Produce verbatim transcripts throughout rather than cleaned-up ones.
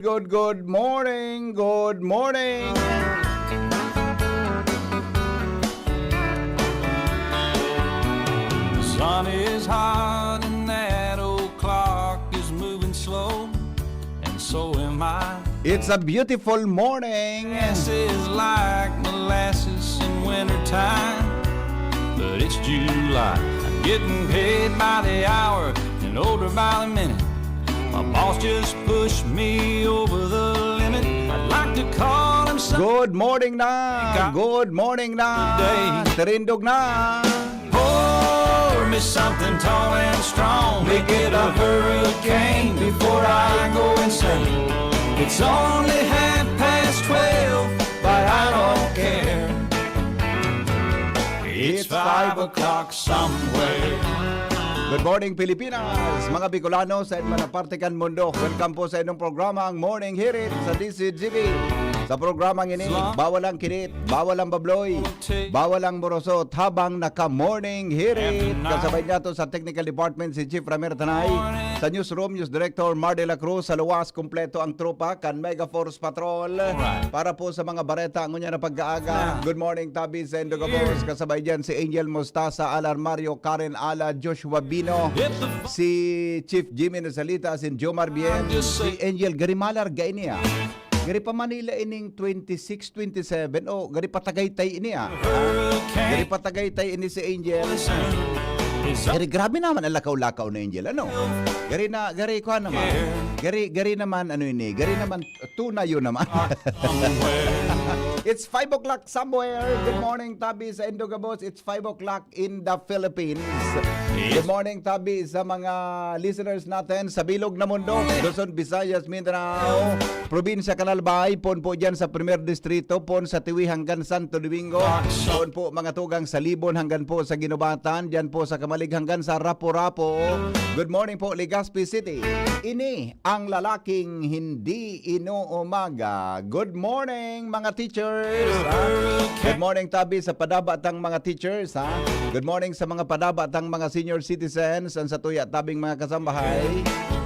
Good, good morning, good morning. The sun is hot and that old clock is moving slow, and so am I. It's a beautiful morning. Gas is like molasses in wintertime, but it's July. I'm getting paid by the hour and older by the minute. My boss just pushed me over the limit. I'd like to call him some. Good morning na! Good morning na! Tirindog na! Pour me something tall and strong. Make it a hurricane before I go insane. It's only half past twelve, but I don't care. It's five o'clock somewhere. Good morning, Pilipinas! Mga Bicolano sa inyong parte kan mundo. Welcome po sa inyong programa, ang Morning Hirit sa D C G B. Sa programang ini, bawal ang kinit, bawal ang babloy, bawal ang borosot habang naka-morning hirit. Kasabay niya to sa technical department si Chief Ramer Tanay. Sa newsroom, News Director Mar de la Cruz. Sa luwas, kompleto ang tropa kan Mega Force Patrol. Para po sa mga bareta, ngunyan na pag-aaga. Good morning, Tabi sa Indogabos. Kasabay dyan si Angel Mostasa, Alar Mario, Karen Ala, Joshua Bino, si Chief Jimmy Nazalita, si Jomar Bien, si Angel Garimalar, gaini ah. Gari pa Manila ining twenty-six, twenty-seven, o gari pa Tagaytay ini ah. Gari pa Tagaytay ini si Angel. Gari, grabe naman ang lakaw-lakaw na Angel, ano? Gari na, gari, kuha naman. Gari, gari naman, ano ini? Gari naman, tunayo naman. It's five o'clock somewhere. Good morning, Tabi sa Indogabos. It's five o'clock in the Philippines. Good morning, Tabi, sa mga listeners natin sa bilog na mundo, Luzon, Visayas, Mindanao, probinsya kan Albay, poon po dyan sa Primer Distrito, poon sa Tiwi hanggan Santo Domingo, poon po mga tugang sa Libon hanggan po sa Guinobatan, dyan po sa Camalig hanggan sa Rapu-Rapu. Good morning po, Legazpi City. Ini ang lalaking hindi inuumaga. Good morning, mga teachers. Good morning, Tabi, sa padaba tang mga teachers, ha? Good morning sa mga padaba tang mga senior citizens, ang satuya tabing mga kasambahay.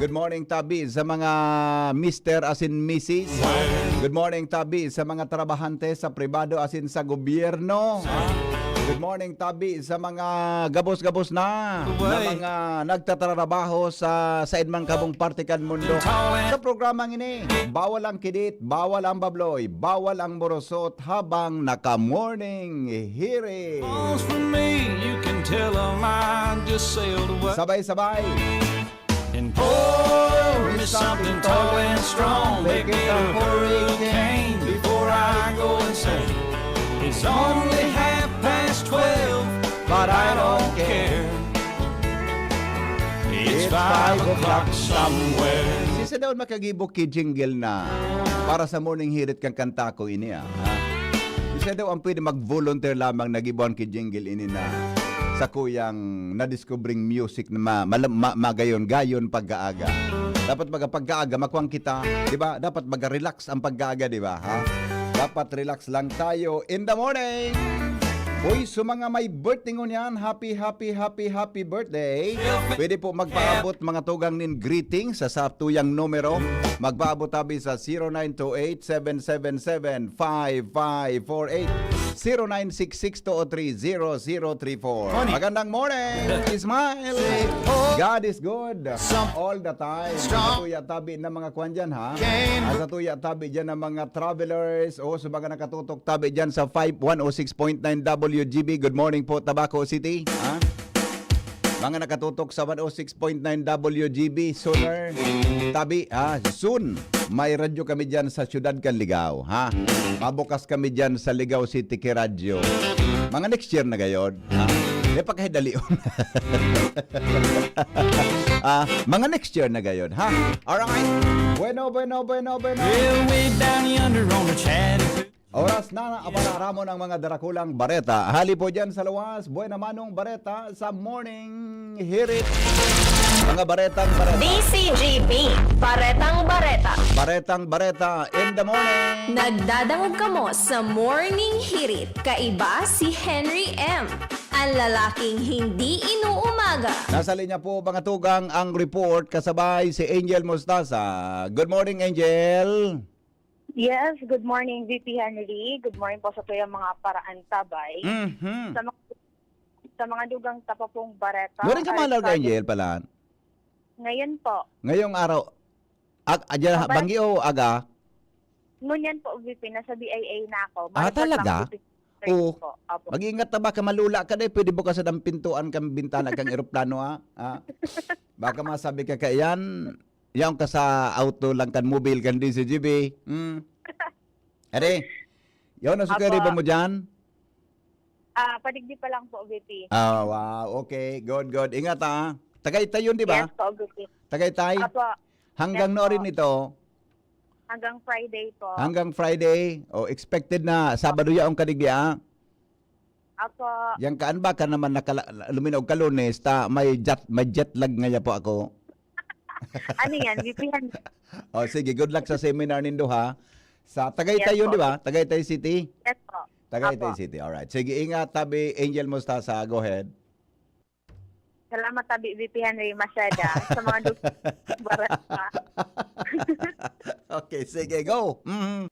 Good morning, Tabi, sa mga mister asin misis. Good morning, Tabi, sa mga trabahante sa pribado asin sa gobyerno. Good morning, Tabi, sa mga gabos-gabos na, na mga nagtatrabaho sa sain man kabong parte kan mundo. Sa programang ini, bawal ang kidit, bawal ang babloy, bawal ang borosot habang naka-morning hirit. Falls for me, you can tell 'em I just sailed away. Sabay-sabay. And pour me something tall and strong, make it a hurricane before I go insane. It's only half past twelve, but I don't care. It's five o'clock somewhere. Sisay daw an makagibo ki jingle na para sa morning hirit kan kanta ko ini, ah. Ha? Sisay daw an pwede mag-volunteer lamang na gibuhan ki jingle ini na sakuyang nadiskubreng music na ma-, mala-, ma-, magayon-gayon pag-aaga. Dapat baga pag-aaga, makuwang kita, di ba? Dapat baga relax ang pag-aaga, di ba? Ha? Dapat relax lang tayo in the morning. Uy, sa mga may birthday ngunyan, happy, happy, happy, happy birthday. Pwede po magpaabot mga tugang nin greeting sa satuyang numero. Magpaabot tabi sa zero nine two eight, seven seven seven, five five four eight, zero nine six six two oh three zero zero three four. Magandang morning, Ismael. God is good all the time. Sa tuya tabi ng mga kwan dyan, ha? Sa tuya tabi dyan ng mga travelers o sa mga nakatutok tabi dyan sa five, one oh six point nine W G B. Good morning po, Tabaco City. Ha? Mga nakatutok sa one oh six point nine W G B, sooner, tabi, ha? Soon, may radyo kami dyan sa siyudad kan Ligao, ha? Mabukas kami dyan sa Ligao City ki radyo. Mga next year na gayod, ha? Di pa kayo dalion. Ah, mga next year na gayod, ha? Alright. Bueno, bueno, bueno, bueno. Well, way down yonder on the Chattanooga. Oras na, na para ramon ang mga darakulang bareta. Hali po dyan sa luwas, buena manong bareta sa Morning Hirit. Mga baretang bareta. D C G B, Baretang Bareta. Baretang bareta in the morning. Nagdadangog kamo sa Morning Hirit, kaiba si Henry M. Ang lalaking hindi inuumaga. Nasa linya po, mga tugang, ang report kasabay si Angel Mostaza. Good morning, Angel. Yes, good morning, V P Henry. Good morning po sa tuyang mga paraantabay. Mhm. Sa mga, sa mga dugang tapapong bareta. Doon ka ay malarga, sa- Angel, pala? Ngayon po. Ngayong araw, ag, adya, Ang banggi o aga? Ngunyan po, V P, nasa B I A na ako. Ah, Maripot talaga? lang po, Oo. po. Opo. Mag-ingat na baka malula ka dahil pwede bukasan ang pintuan kang bintana kang eroplano, ha? Ha? Baka masabi ka kaiyan, yaon ka sa auto lang kan mobil kan D C G B. Hmm. Are, yaon na Apo. sukari ba mo dyan? Ah, padigdi pa lang po, V P. Ah, wow. Okay. Good, good. Ingat, ha? Tagaytay yun, di ba? Yes po, V P. Tagaytay? Apo, Hanggang yes no po. rin ito? Hanggang Friday po. Hanggang Friday? O, expected na Sabado yaong kadigdi, ha? Apo, Yang kaan ba ka naman nakala, luminaw ka Lunes, ta may jet, may jet lag ngaya po ako. Ano yan, V P Henry? O, sige, good luck sa seminar nindo, ha. Sa Tagaytay Yes yun, po. Di ba? Tagaytay City? Yes po. Tagaytay Apo. City, alright. Sige, ingat, tabi Angel Mostasa. Go ahead. Salamat, tabi V P Henry Masada. Sa mga dugang bareta. Okay, sige, go. Mhm.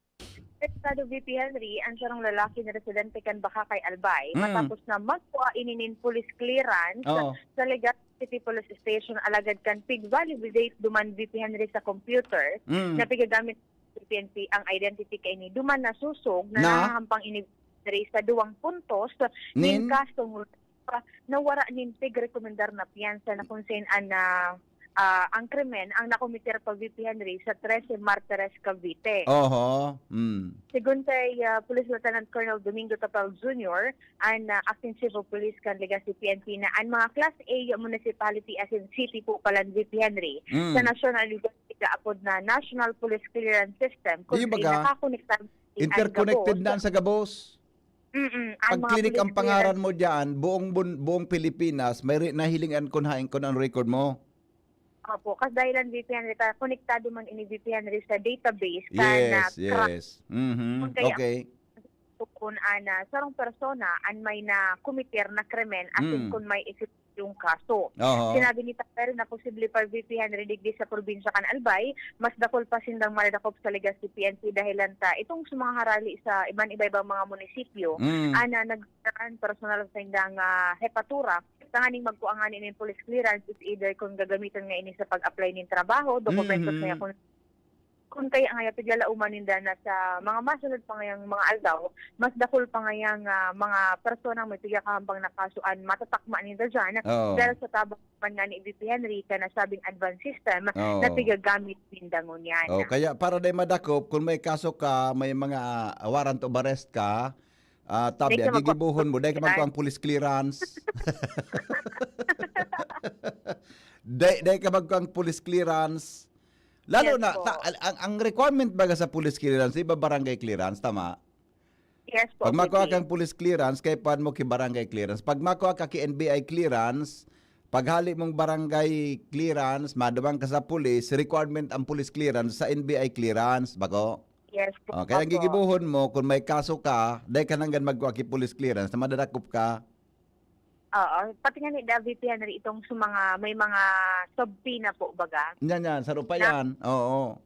Estado V P Henry, ang sarong lalaki na residente kan Bacacay, Albay, Mm. matapos na magkuha ini nin police clearance Oo. sa Legazpi City Police Station, alagad kan pig-validate duman V P Henry sa computer Mm. na pigagamit sa P N P ang identity kaini. Duman nasosog na Na? nahahampang ini Henry sa duwang puntos Nin? nin kasong pa na wara nin pigrekomendar na piyansa na kung saen an, ah, ah, ang krimen ang nakometer pa V P Henry sa Trece Martires, Cavite. Oho. Mm. Segun kay, ah, Police Lieutenant Colonel Domingo Tapal Junior, an, ah, Acting Chief of Police kan Legazpi P N P, na an mga Class A municipality asin city po palan V P Henry Mm. sa nasyonal na gaapod na National Police Clearance System, kun Di ba ka? nakakonektar Interconnected na sa gabos. Mm-mm. Pag Ang mga clinic police ang pangaran clearance. Mo dyan, buong, bun- buong Pilipinas, may re- nahiling an kun hain kun ang record mo. Opo, kasi dahilan V P Henry, ta, konektado man ini V P Henry sa database kan, Yes, ah, cra- yes. Mhm. Kung kaya- Okay. kun ana, sarong persona an may nakometer na krimen asin Mm. kun may isi- yung kaso. Oho. Sinabi ni Tapal na posible pa V P Henry digdi sa probinsya kan Albay, mas dakul pa sindang madadakop sa Legazpi P N P dahilan ta itong sa mga harali sa iban iba-ibang mga munisipyo, Mm. ana nagkaroon personal sa indang, ah, hepatura, tanganing magkuha nga nin police clearance is either kung gagamitan nga ini sa pag-apply nin trabaho, dokumento Mhm. niya kung kung kaya nga piglalauman ninda na sa mga masunod pa ngayang mga aldaw, mas dakul pa ngayang, ah, mga personang may pigakahambang na kaso an matatakma ninda dyan. Oo. Dahil sa tabang man nga ni V P Henry ka nasabing advance system Oo. na pigagamit ninda ngunyan. Oh, kaya para dai madakop, kung may kaso ka, may mga warrant of arrest ka, ah, tabi, Dai ka magpa- gigibuhon mo, dai ka magkuang police clearance. Dai, dai ka magkuang police clearance. Lalo Yes na, po. ta- ang, ang requirement baga sa police clearance, iba barangay clearance, tama? Yes po, Pag makuha V P. kang police clearance, kay paano mo ki barangay clearance? Pag makuha ka ki N B I clearance, paghali mong barangay clearance, maduman ka sa police, requirement ang police clearance sa N B I clearance, bako? Yes po. Oh, kaya ang Opo. gigibuhon mo, kung may kaso ka, dai ka nanggan magkuha ki police clearance na madadakop ka. Oo. Pati nga ni David Henry, itong sa mga, may mga subpoena po baga. Yan, yan. Sa rupa Na- yan. Oo.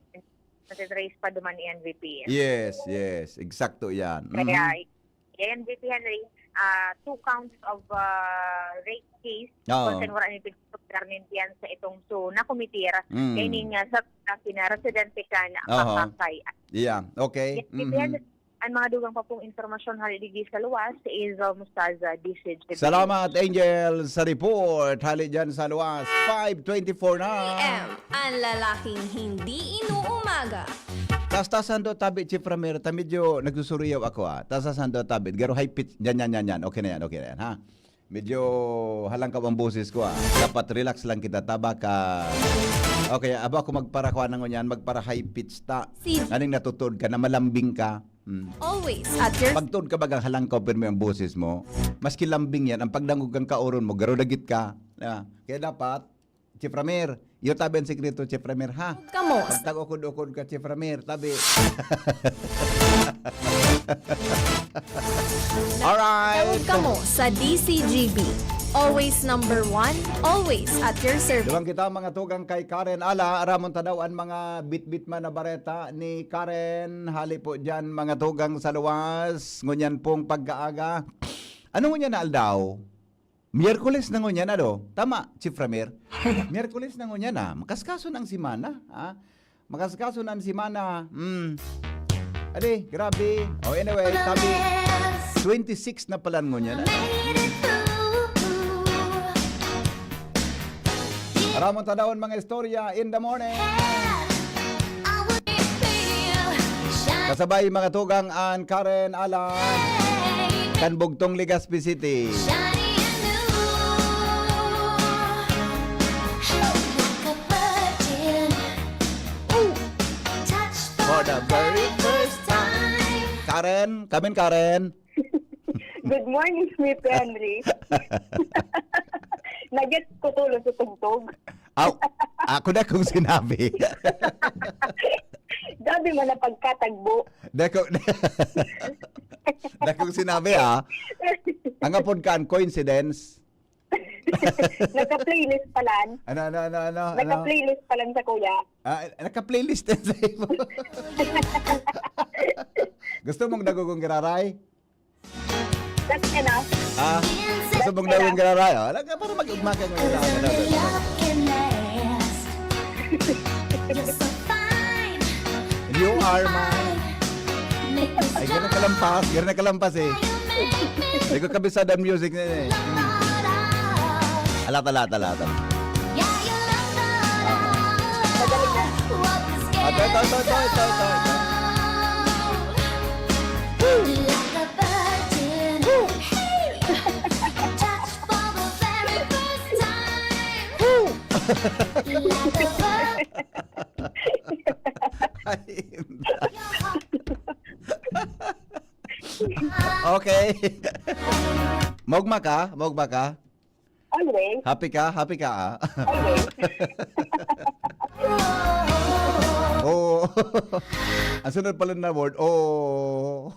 Natitrace pa duman ni N V P. Yes, yes. Eksakto yan. Kaya, Mhm. yan, V P Henry, ah, two counts of ah, rape case, Oo. kung saan wala ni Pigpigtar nin piyansa itong so, nakometer, Mm. kaya ning ah, sa pina residente ka na Oho. makakay. Yeah, okay. Yes, Mhm. yan, ang mga dugang pa pong impormasyon hali digdi sa luwas, si Angel Mustaza, D C G. Salamat, Angel, sa report. Hali dyan sa luwas. Five twenty-four na. A M, ang lalaking hindi inuumaga. Tas, tas, sando tabi, Chief Ramiro, ta medyo nagsusuriyaw ako, ah. Tas, tas, sando tabi, garo high pitch. Yan, yan, yan, yan. Okay na yan, okay na yan, ha? Medyo halangkaw ang boses ko, ah. Dapat relax lang kita, ta baka. Okay, abo ako magparakuha ng ngunyan, magpara high pitch ta. Si- Aning natutod ka na malambing ka. Hmm. Always at your Pagtuod ka bagang halangkaw pirmi ang boses mo, maski lambing yan, ang pagdangog kang kaoron mo, garo dagit ka. Ah, kaya dapat, Chief Ramir, Iyo tabi ang sikreto, Chef Ramir, ha? Kamo. Pagtag-ukod-ukod ka, Chef Ramir, tabi. Alright. Tawag kamo sa D C G B. Always number one, always at your service. Duman kita, mga tugang, kay Karen Ala. Aramon ta daw an mga bitbit man na bareta ni Karen. Hali po diyan, mga tugang sa luwas. Ngunyan pong pagkaaga. Ano ngunyan na aldaw? Miyerkules na ngunyan, ano? Tama, Chief Ramir? Miyerkules na ngunyan, ah. Makaskaso na ang semana, ha? Makaskaso na ang semana. Hmm. Adi, grabe. Oh, anyway, tabi, twenty-six na pala ngunyan, ah. Aramon ta daw an mga istorya in the morning. Kasabay, mga tugang, an Karen Ala kan Bugtong, Legazpi City. For the very first time. Karen, come in, Karen. Good morning, Mister Henry. Nag-gets ko tulos sa tugtog. Aw, ako na kung sinabi. Grabe man ang pagkatagbo. Dako, dakong sinabi, ah. Ang apod kan, coincidence. Naka-playlist palan. Ano, ano, ano, ano, ano? Naka-playlist palan sa kuya. Ah, naka-playlist din sa imo. Gusto mong dagugong giraray? That's enough. Ah, gusto mong daw yung gararay, oh? Alam ka, para mag-ugma ka ngayon. Ano, ano, ano, ano? You are mine. Ay, ganun kalampas. Ganun kalampas eh. Hindi ko kabisado ang music na yun eh. Hmm. Alat, alat, alat, alat. Magaling na. Ah, ito, ito, ito, ito, ito, ito. Woo! Like a virgin. Woo! Hey! Touch for the very first time. Woo! Like a virgin. Ay, okay. Maugma ka? Maugma ka? Always. Happy ka? Happy ka, ah? Always. Oo. Ang sunod pala na word, oo.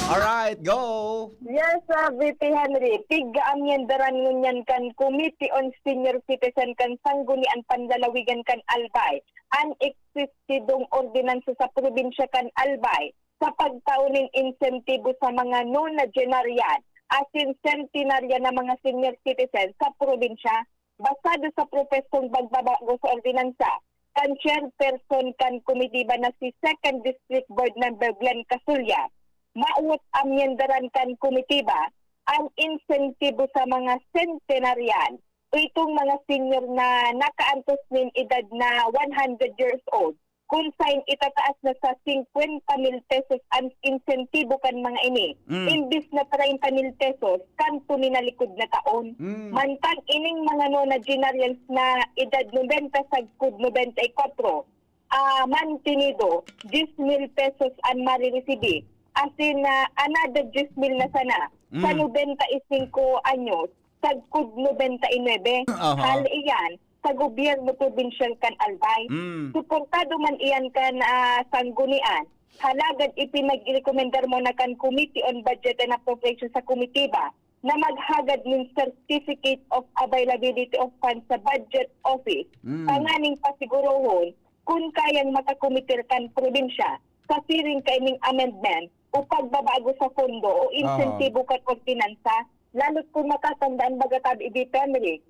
Alright, go! Yes, uh, V P Henry. Pig-aamyendaran ngunyan kan Committee on Senior Citizen kan Sangguniang Panlalawigan kan Albay an eksistidong ordinansa sa probinsya kan Albay sa pagtao nin insentibo sa mga nonagenarian asin centenarian na mga senior citizens sa probinsya, basado sa propwestong pagbabago sa ordinansa kan chairperson kan komitiba na si Second District Board Member Glenn Casulla. Mawot amyendaran kan komitiba ang insentibo sa mga centenarian o itong mga senior na nakaantos nin edad na one hundred years old, kun sain itataas na sa singkwenta mil pesos an insentibo kan mga ini, Mm. imbis na treinta mil pesos kan puminalikod na taon. Mm. Mantang ining mga nonagenarians na edad nobenta sagkod nobenta y kwatro, ah, mantenido, diyes mil pesos an mariresibi. Asin, ah, another diyes mil na sana sa Mm. nobenta y singko anyos, sagkod nobenta y nuebe. Aha. Hali iyan sa gobyerno probinsyal kan Albay. Mm. Suportado man iyan kan, ah, sanggunian. Halagad ipinagrekomendar mo na kan Committee on Budget and Appropriation sa komitiba na maghagad nin Certificate of Availability of Funds sa Budget Office, Mm. tanganing pasigurohon kun kayang makakomitir kan probinsya sa siring kaining amendment o pagbabago sa pondo o Oo. insentibo kan ordinansa, lalo't kun matatandaan, baga tabi, V P Henry,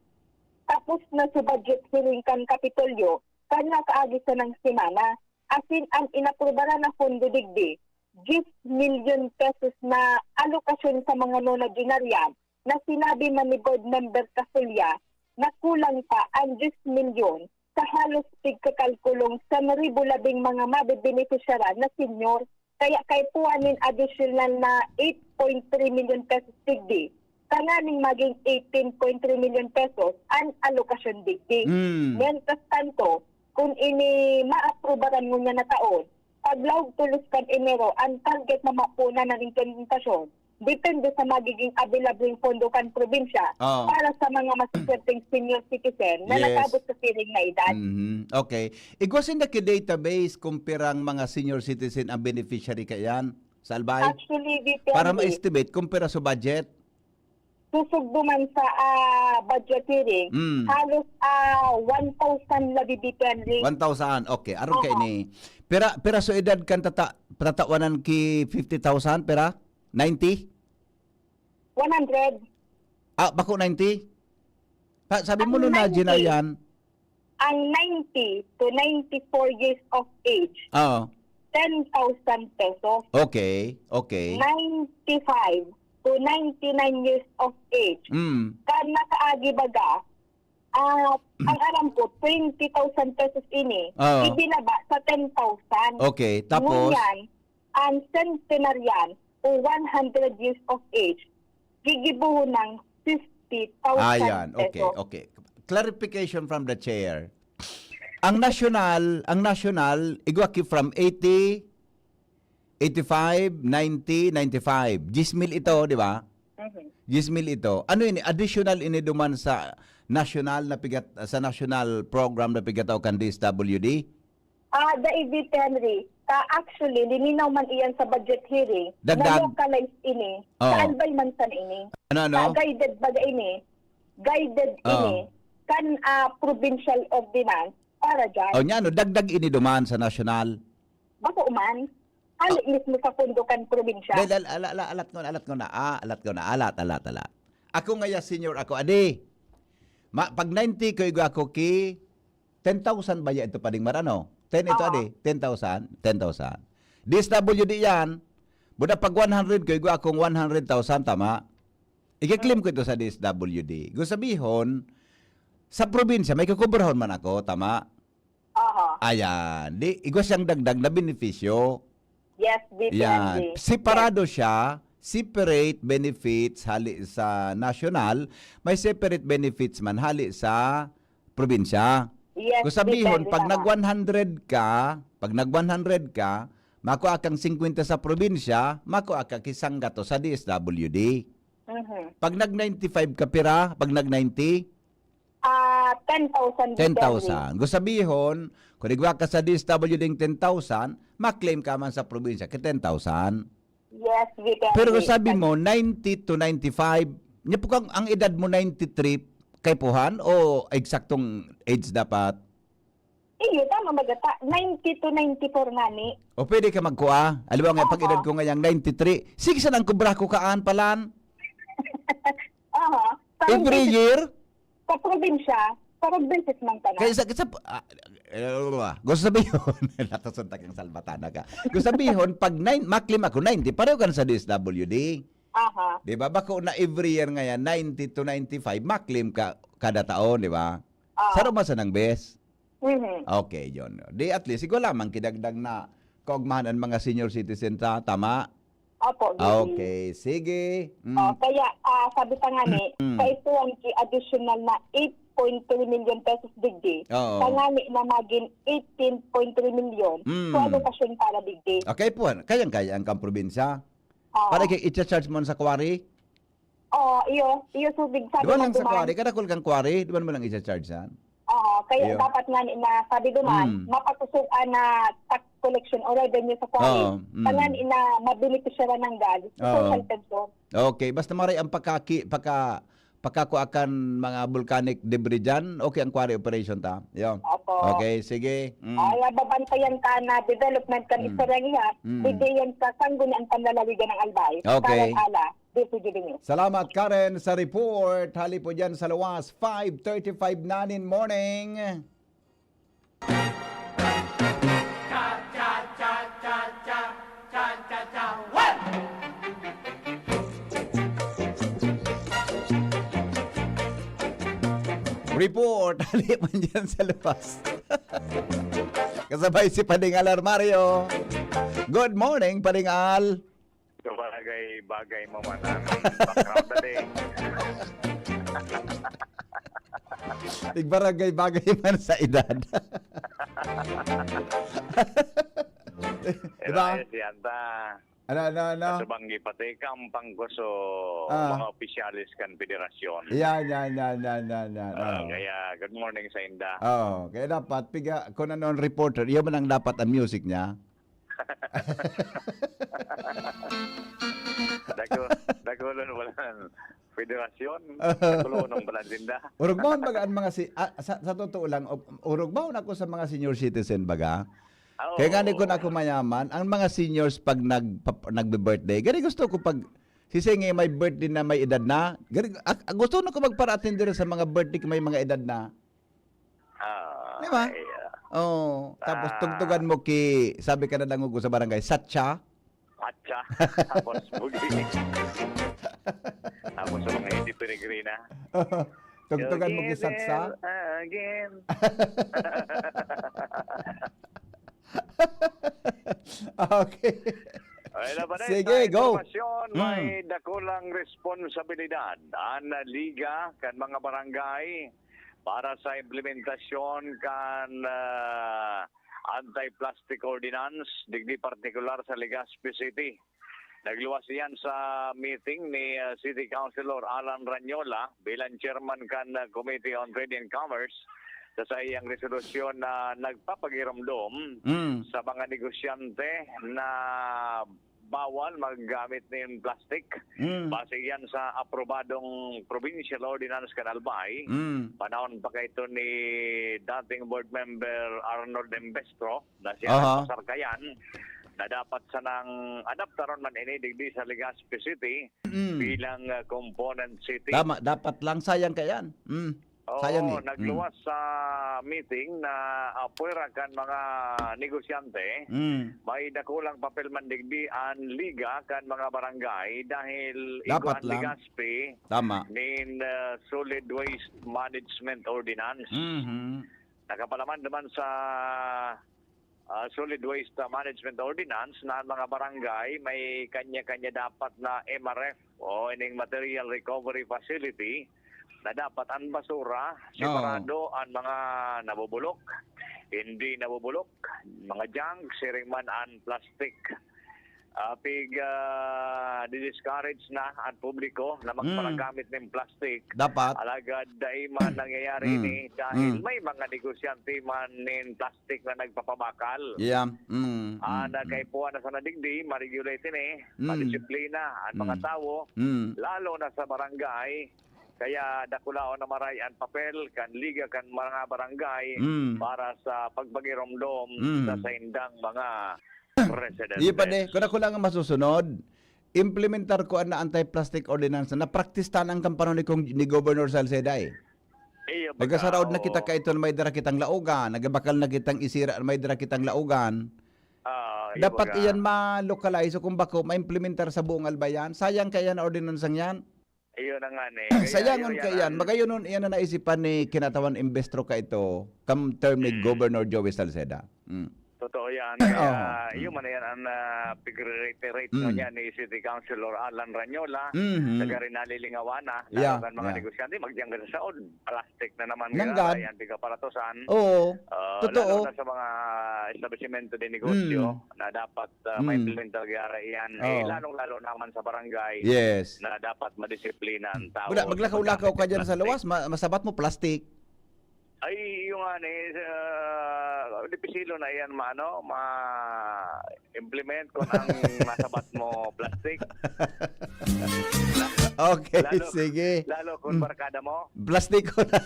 tapos na sa budget hearing kan Kapitolyo, kan nakaagi sanang semana, asin ang inaprubaran na pondo digdi, diyes milyon pesos na alokasyon sa mga nonagenarian na sinabi man ni Board Member Casulla na kulang pa ang diyes milyon sa halos pigkakalkulong sa ribo labing mga mabebenepisyaran na senior. Kaya kaipuhan nin additional na eight point three million pesos digdi, tanganing maging eighteen point three million pesos an alokasyon digdi. Mm. Mientras tanto, kun ini maaprubaran ngunyan na taon, paglaog tolos kan Enero, ang target na mapunan na nin implementasyon, depende sa magiging available pondo kan probinsya Oo. para sa mga masiswerteng senior citizen na Yes. nag-abot sa siring na edad. Mhm. Okay. Igwa sinda ki database kung pirang mga senior citizen ang beneficiary kaiyan sa Albay? Actually, Vic Para Henry, ma-estimate kung pira sa budget? Susugdo man sa, ah, budget hearing, Mm. halos, ah, one thousand labi, Vic Henry. One thousand, okay. Aron Oo. kaini. Pira, pira so edad kan tata-, tatawanan ki fifty thousand, pira? Ninety? One hundred. Ah, bako ninety? Pa, sabi mo Ang nun na, ninety. Ginayan. Ang ninety to ninety-four years of age, Oo. ten thousand pesos. Okay, okay. Ninety-five to ninety-nine years of age, Mm. kan nakaagi baga, ah, ang aram ko, twenty thousand pesos ini, Oo. ibinaba sa ten thousand. Okay, tapos? Ngunyan, ang centenarian o one hundred years of age, gigibohon ng fifty thousand Ayan, okay, pesos. okay. Clarification from the chair. Ang national, ang national, igwa ki from eighty, eighty-five, ninety, ninety-five. Diyes mil ito, di ba? Mhm. Diyes mil ito. Ano ini? Additional ini duman sa national na pigat-, sa national program na pigataw kan D S W D? Ah, David Henry, ta actually, lininaw man iyan sa budget hearing, Dagdag. na-localize ini, Oh. sa Albay man sana ini. Ano, ano? Sa guided baga ini, guided Oh. ini, kan, ah, provincial ordinance para dyan. Oh, nya ano, dagdag ini duman sa national? Bako man. Hali Oh. mismo sa pondo kan probinsya. Dahil al-, al-, al-, alat ko na, alat ko na. Ah, alat ko na. Alat, alat, alat. Ako ngaya senior ako, adi. Ma-, pag ninety ko, igwa ako ki ten thousand ba ya ito, Pading Mar, ano? Ten ito, Oo. adi. Ten thousand? Ten thousand. D S W D yan. Buda pag one hundred ko, igwa akong one hundred thousand, tama? Ikiklaim ko ito sa D S W D. Gusto sabihon, sa probinsya, may kukubrahon man ako, tama? Aha. Ayan. Di, igwa siyang dagdag na benepisyo. Yes, Yan. D P N D. Separado Yes. siya, separate benefits hali sa national, may separate benefits man hali sa probinsya. Yes, Kung sabihon, depende pag naman. nag one hundred ka, pag nag one hundred ka, makua kang singkwenta sa probinsya, makua ka ki sanggato sa D S W D. Mhm. Pag nag ninety-five ka, pira? Pag nag ninety? Ah, ten thousand depende. Ten thousand. Kung sabihon, kung igwa ka sa D S W ding ten thousand, maklaim ka man sa probinsya ki ten thousand. Yes, depende. Pero kung sabi mo, ninety to ninety-five, niya po kang, ang edad mo ninety-three, kay puhan o eksaktong age dapat? Iyo, tama magata. Ninety to ninety-four ngani. O pwede ka magkuha. Alam mo nga, pag Opo. edad ko ngayang ninety-three, sige, saan ang kubra ko kaan palan? Aha. Parang Every basic year? Sa probinsya, parang basic man ka na. Kaya sa, sa, ah, eh, gusto sabihin, natasuntak yung salbatana ka. Gusto sabihin, pag nine, maklim ako, ninety, pareho ka na sa D S W D. Aha. Di ba? Bako na every year ngayon, ninety to ninety-five, maklim ka kada taon, di ba? Ah. Saro man sa nang bes? Mhm. Okay, yun. Di at least, igwa lamang kidagdag na kaugmahan ang mga senior citizen ta, tama? Opo, Ah, gini. okay. Sige. Mm. Oh, kaya, ah, sabi pa nga ni, Mm. kaipuhan ki additional na eight point three million pesos digdi. Oo. Tangani na magin eighteen point three million. Mm. So, alokasyon para digdi. Okay po, kayang-kaya ang kang probinsya. Oo. Para kay i-charge mo sa quarry? Oo, iyo, iyo, subig sabi Di ba man lang sa duman. quarry? Kadakol kang quarry? Di ba mo lang i-charge yan? Oo, kaya Iyo. dapat nga ni na, sabi duman, Mm. mapatusuan na tax collection o revenue sa quarry. Oo, mm. Tangan ina mabenepisyaran ng gad, Oo. social pension. Okay, basta maray ang pagkaki-, pagka-, pagkakuha kan mga volcanic debris dyan, okay ang quarry operation ta. Yo. Opo. Okay, sige. Mm. Ay, babantayan ta na development kan Mm. istorya niya, Mm. bigyan sa sangguniang panlalawigan ng Albay. Okay. Karen Ala, D C G B News. Salamat, Karen, sa report. Hali po dyan sa luwas, five thirty-five na nin morning. Report, hali man dyan sa labas. Kasabay si Pading Al Armario. Good morning, Pading Al. Kabagay-bagay mo man ang background natin. Igbarangay-bagay man sa edad. Di ba? Pero ayos yan ta. Ano, ano, ano? Sa Banggi pati, kampang ko so Ah. mga opisyales kan federasyon. Yan, yan, yan, yan, yan, yan. Ah, Oh. kaya good morning sa inda. Oh, kaya dapat, piga, kung ano ang reporter, iyan man ang dapat ang music niya. Daku-, dakulon wala ang federasyon. Dakulon ang balansinda. Urog baon baga ang mga si-, ah, sa, sa totoo lang, o-, urog baon ako sa mga senior citizen baga. Ah, Kaya nga, oo. di ko na ako mayaman, ang mga seniors pag nagpa-, nagbe-birthday, gani gusto ko pag, sisay nga may birthday na may edad na, gani, ah, gusto na ko magpara-attend diri sa mga birthday kung may mga edad na. Ah, Di ba? ay, ah. Oo. Tapos Ah. tugtugan mo ki, sabi ka na dangugo sa barangay, satsa. Atsa. Tapos bugi. Tapos sa mga hindi peregrina. Tugtugan mo You'll ki give satsa. it again. Okay. Okay na ba na Sige, sa go. impormasyon? May Mm. dakulang responsibilidad ang liga kan mga barangay para sa implementasyon kan, ah, anti-plastic ordinance, digdi partikular sa Legazpi City. Nagluwas iyan sa meeting ni, ah, City Councilor Alan Ranyola bilang chairman kan, ah, Committee on Trade and Commerce sa saiyang resolusyon na nagpapagiromdom Mm. sa mga negosyante na bawal maggamit nin plastic. Mm. Base yan sa aprobadong provincial ordinance kan Albay. Mm. Panahon pa kaito ni dating board member Arnold Embestro na si Aha. Alan Pasarcayan, na dapat sanang adaptaron man ini digdi sa Legazpi City Mm. bilang, ah, component city. Tama, dapat lang. Sayang kaya yan. Mm. Oo, Sayang eh. Mm. nagluwas sa meeting na, ah, pwera kan mga negosyante, Mm. may dakulang papel man digdi an liga kan mga barangay dahil Dapat igwa an lang. Legazpi Tama. nin, ah, Solid Waste Management Ordinance. Mhm. Nakapalaman naman sa, ah, Solid Waste, ah, Management Ordinance na ang mga barangay may kanya-kanya dapat na M R F o ining Material Recovery Facility na dapat an basura, Oo. separado an mga nabubulok, hindi nabubulok, mga junk, siring man an plastic. Ah, pig, ah, di-discourage na an publiko na Mm. magparagamit nin plastic. Dapat. Alagad dai man nangyayari Mm. ini dahil Mm. may mga negosyante man nin plastic na nagpapabakal. Yeah. Mm, Ah, mm, na mm. kaipuhan na sana digdi, ma-regulate ini, Mm. madisiplina an mga Mm. tawo, Mm. lalo na sa barangay. Kaya dakulaon na maray an papel kan liga kan mga barangay Mm. para sa pagpagiromdom Mm. sa saindang mga residentes. Di pa de, kung ako lang ang masusunod, implementar ko an anti-plastic ordinance na napraktis ta nang kan panahon ni Kong, ni Governor Salceda eh. Iyo, Nagkasaraod na baka, kita oo. kaiton, may dara kitang laugan, nagbakal na kitang isira, may dara kitang laugan. Ah, iyo, Dapat baga. iyan ma-localize o kung bako, ma-implementar sa buong Albay yan. Sayang kaya na ordinansang yan. Iyo na nga ni. Kaya Sayangon iyo ka yan iyan. an Magayonon iyan na naisipan ni kinatawan Embestro kaito, kam term ni Mm. Governor Joey Salceda. Mm. Totoo yan. Oo. Kaya, Mm. iyo man yan ang, ah, pigre-reiterate Mm. na niya ni City Councilor Alan Ranyola. Mhm. Taga rin nalilingawan na, Yeah, lalo kan mga yeah. negosyante, magdiyan ka sa saod. Plastic na naman Nanggad. nga, yan, piga paratosan. Oo. Ah, Totoo. lalo na sa mga establisimento de negosyo Mm. na dapat, ah, Mm. ma-implementar gyara iyan. Eh, Oo. lalong-lalo naman sa barangay Yes. na dapat madisiplina ang Mm. tao Wala, sa maglakaw-lakaw paggamit ka ng dyan sa plastic. lawas, ma-, masabat mo plastic. Ay, yung ano eh, ah, dipisilo na yan, ma-, ano, ma-implement kung ang nasabat mo plastic. Okay, Lalo, sige. lalo kung Mm. barkada mo. Plastiko na.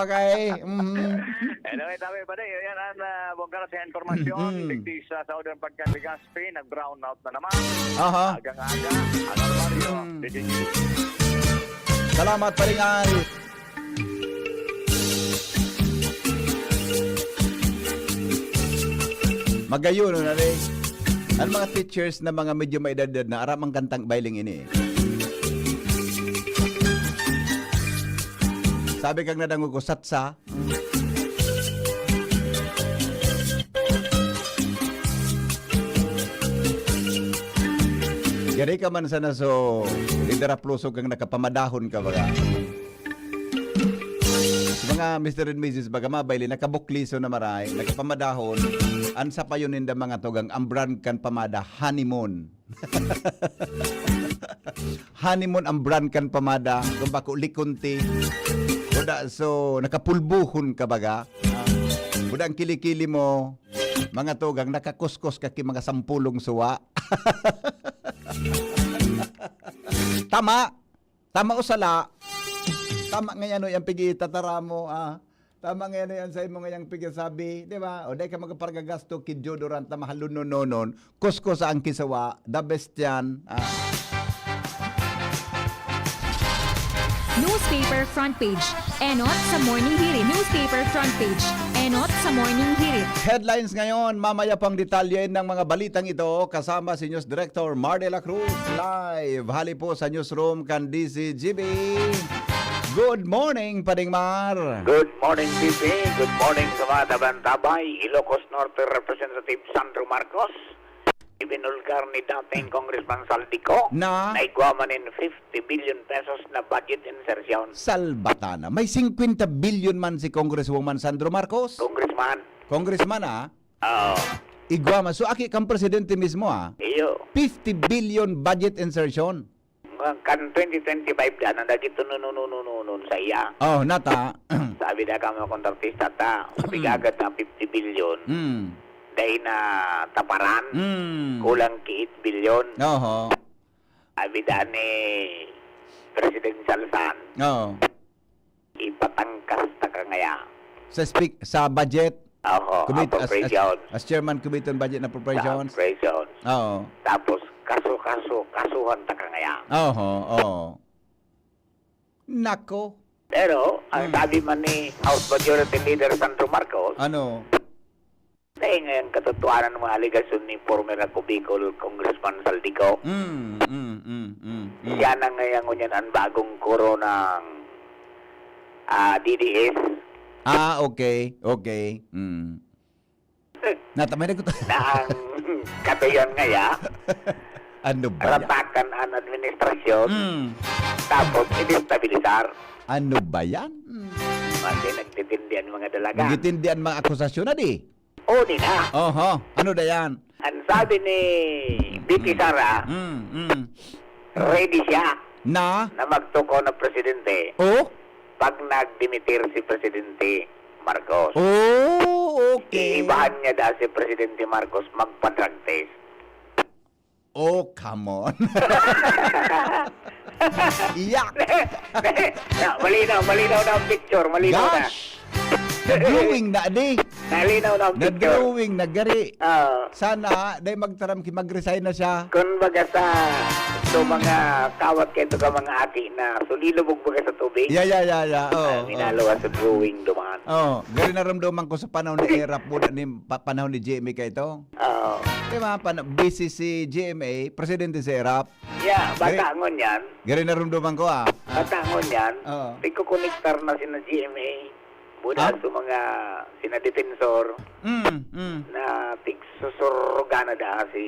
Okay. Mhm. Anyway, tabi pa din. Yan ang, ah, bongga na sa informasyon. Mm. Digdi sa Southern Pagkatigas, P, nag-brown out na naman. Aha. Agang-aga, Alarmario, Mm. D J G. Salamat, Paring Al. Magayon, ano, eh? Ang mga teachers na mga medyo maedad-edad na, aram ang kantang bailing ini, eh. Sabi kang nadangog ko, satsa. Yari ka man sana so, idara pluso kang nakapamadahon ka, baga. Sa Ah, Mister and Missus baga mabaylin, nakabukliso na maray, nakapamadahon, an sapayon ninda mga tugang, ang brand kan pamada, Honeymoon. Honeymoon ang brand kan pamada, kung bako Likunti. Kuda, so, nakapulbuhon ka baga. Ah, kuda ang kilikili mo, mga tugang, nakakuskos ka ki mga sampulong suwa. Tama! Tama o sala? Tama nga yan, o, yung pag-iitatara mo, ah. Tama nga yan, o, yan sa imo nga yung pag-isabi, di ba? O, dahil ka magpargagasto ki deodorant na mahal nonon, kusko sa ang kisawa, the best yan, ah. Newspaper front page. Enot sa Morning Hirit. Newspaper front page. Enot sa Morning Hirit. Headlines ngayon, mamaya pang detalye ng mga balitang ito kasama si News Director Mar de la Cruz, live hali po sa newsroom kan D C G B. Good morning, Pading Mar. Good morning, P P. Good morning sa mga tabantabay. Ilocos Norte Representative Sandro Marcos. Ibinulgar ni dating Congressman Saldico Na? na igwa man nin fifty billion pesos na budget insertion. Salbatana. May singkwenta bilyon man si Congresswoman Sandro Marcos. Congressman. Congressman, ah. Oo. Igwa man. So, aki kang presidente mismo, ah. Iyo. Fifty billion budget insertion. Kan twenty twenty-five da na dagito nunununununon sa iya. Oh, nata. Sabi da ka mga kontratista ta, Mm. pigagad na fifty billion. Mm. Dai na taparan. Mm. Kulang ki eight billion. Oho. Sabi da ni Presidential San, Oo. ipatangkas ta ka ngaya. Sa speak-, sa budget? Oho, Commit-, as, as, appropriation. as chairman committee on budget and Sa appropriations? appropriations. Oo. Tapos, kaso-kaso, kasuhan ta ka ngaya. Oho, oo. Nako. Pero, ang Hmm. sabi man ni House Majority Leader Sandro Marcos, Ano? dahil ngayon katotohanan ng mga alegasyon ni former Ako Bicol Congressman Saldico, Mm, mm, mm, mm, mm. siya na ngayon ngunyan ang bagong kuro ng, ah, D D S. Ah, okay, okay. Mm. Natamay na ko to. Na ang katuyan ngaya, Ano ba yan? ratakan ang administrasyon, Mm. tapos i-destabilisar. Ano ba yan? Mm. Kasi nagtitindi ang mga dalaga. Nagtitindi ang mga akusasyon na di. O, di na. Oho. Ano da yan? Ang sabi ni Vicky Mm. Sara, Mm, mm. ready siya Na? na magtukaw na presidente Oh? pag nagdimitir si Presidente Marcos. Oh, okay. Iibahan niya daw si Presidente Marcos magpa-drug test. Oh, come on. Yak! Na, malinaw, malinaw na ang picture, malinaw na. Gosh! Na-drawing na, di. Nalinaw na ang picture. Na-drawing na, gari. Oo. Sana, dai magtaram ki, mag-resign na siya. Kumbaga sa, sa mga kawat kayo, ka mga aki na sulilubog baga sa tubig. Yeah, yeah, yeah, yeah. Oh, Ah, oh. minaluwas sa drawing duman. Oh, gari naramdaman ko sa panahon ni Erap, muna ni pa-, panahon ni Jimmy kayo to. Oo. Di ba, pan-, busy si G M A, presidente si Erap. Yeah, Gari-, bata ngon yan. gari narumduman ko, ah. Bata ngon yan. Oo. Pagkukonektar na sina G M A. Buda Ah? sa mga sina Defensor Mm, mm. na pigsusurugan na da si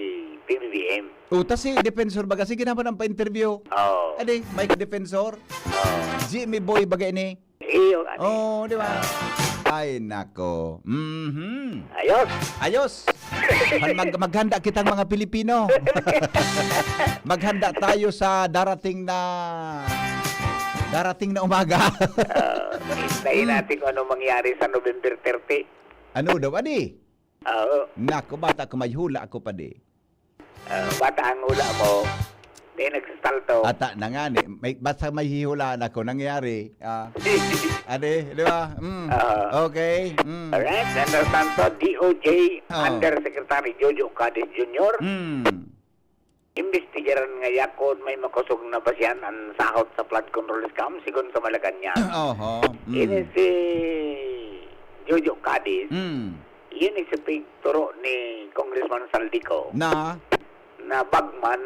P B B M. Oh, tas si Defensor baga, sige naman ang pa-interview. Oo. Adi, Mike Defensor. Oo. Jimmy Boy baga ini. Iyo, ano? Oh, di ba? Ay, nako. Mhm. Ayos. Ayos. Mag-, maghanda kitang mga Pilipino. Maghanda tayo sa darating na, darating na umaga. Ah, hintayin Hmm. natin kung anong mangyari sa November thirty. Ano daw, adi? Oo. Nako, bata ko, may hula ako, padi. Ah, bata ang hula mo, di nagsasalto. Ata na nga ni, may, basta may hihulaan ako, nangyari. Ah, ade, di ba? Mm. Oo. Okay. Mm. Alright, Senator Santo, D O J Oo. Undersecretary Jojo Cadiz Junior Mm. Imbestigaran ngaya kun may makosog na ba siya an sahot sa flood control scam, sigon sa Malacañang. Oho. Mm. Ini si Jojo Cadiz, Mm. Yun yung sa pagturo ni Congressman Saldico Na? na bagman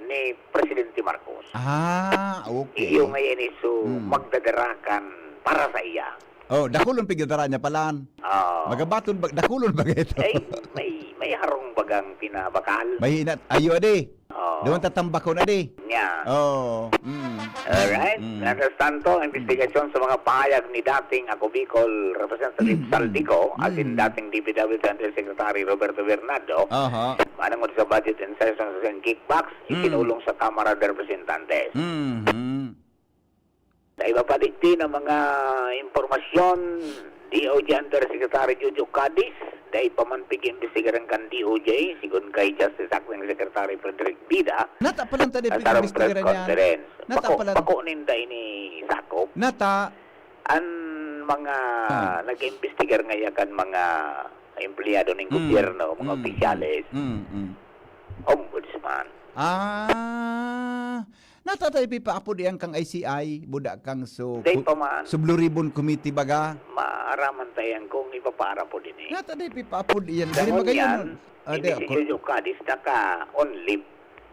ni Presidente Marcos. Ah, okay. Iyo ngayon iso Mm. magdadarakan para sa iya. Oh, dakulon pigdadara niya palan. Oo. Magabaton ba, dakulon ba ito? Ay, may, may harong bagang pinabakal. May hinat, ayo, adi. Oo. Doon tatambako na di. Niya. Oo. Mm. Alright. Mm. Mientras tanto, investigasyon sa mga pahayag ni dating Ako Bicol Representative Saldico, as in dating D P W Undersecretary Roberto Bernardo, Aha. manungod sa budget and sessions and kickbacks, Mm. itinulong sa Kamara de Representantes. Mm-hmm. Sa iba pa digdi na mga impormasyon, D O J Undersecretary Jojo Cadiz, dai pa man pig-imbestigaran kan D O J, sigon kay Justice Acting Secretary Frederick Bida, Nata pa lang ta di sa sarong press pig-imbestigaran yan. conference. Nata Bako, pa lang. bako ninda ini sakop. Nata. An mga Ah. nag-imbestigar ngaya kan mga empleyado ning Mm. gobyerno, mga Mm, opisyales, mm, mm. ombudsman. Ah, nata ta ipipaapod iyan kang I C I, buda kang so, Dai ku- pa man. so Blue Ribbon Committee baga. Maaraman ta yan kung ipapaara po din eh. Nata ta ipipaapod iyan. Diri Dangon magayon yan, nun. Ah, hindi di, si ku- Jojo Cadiz naka on leave.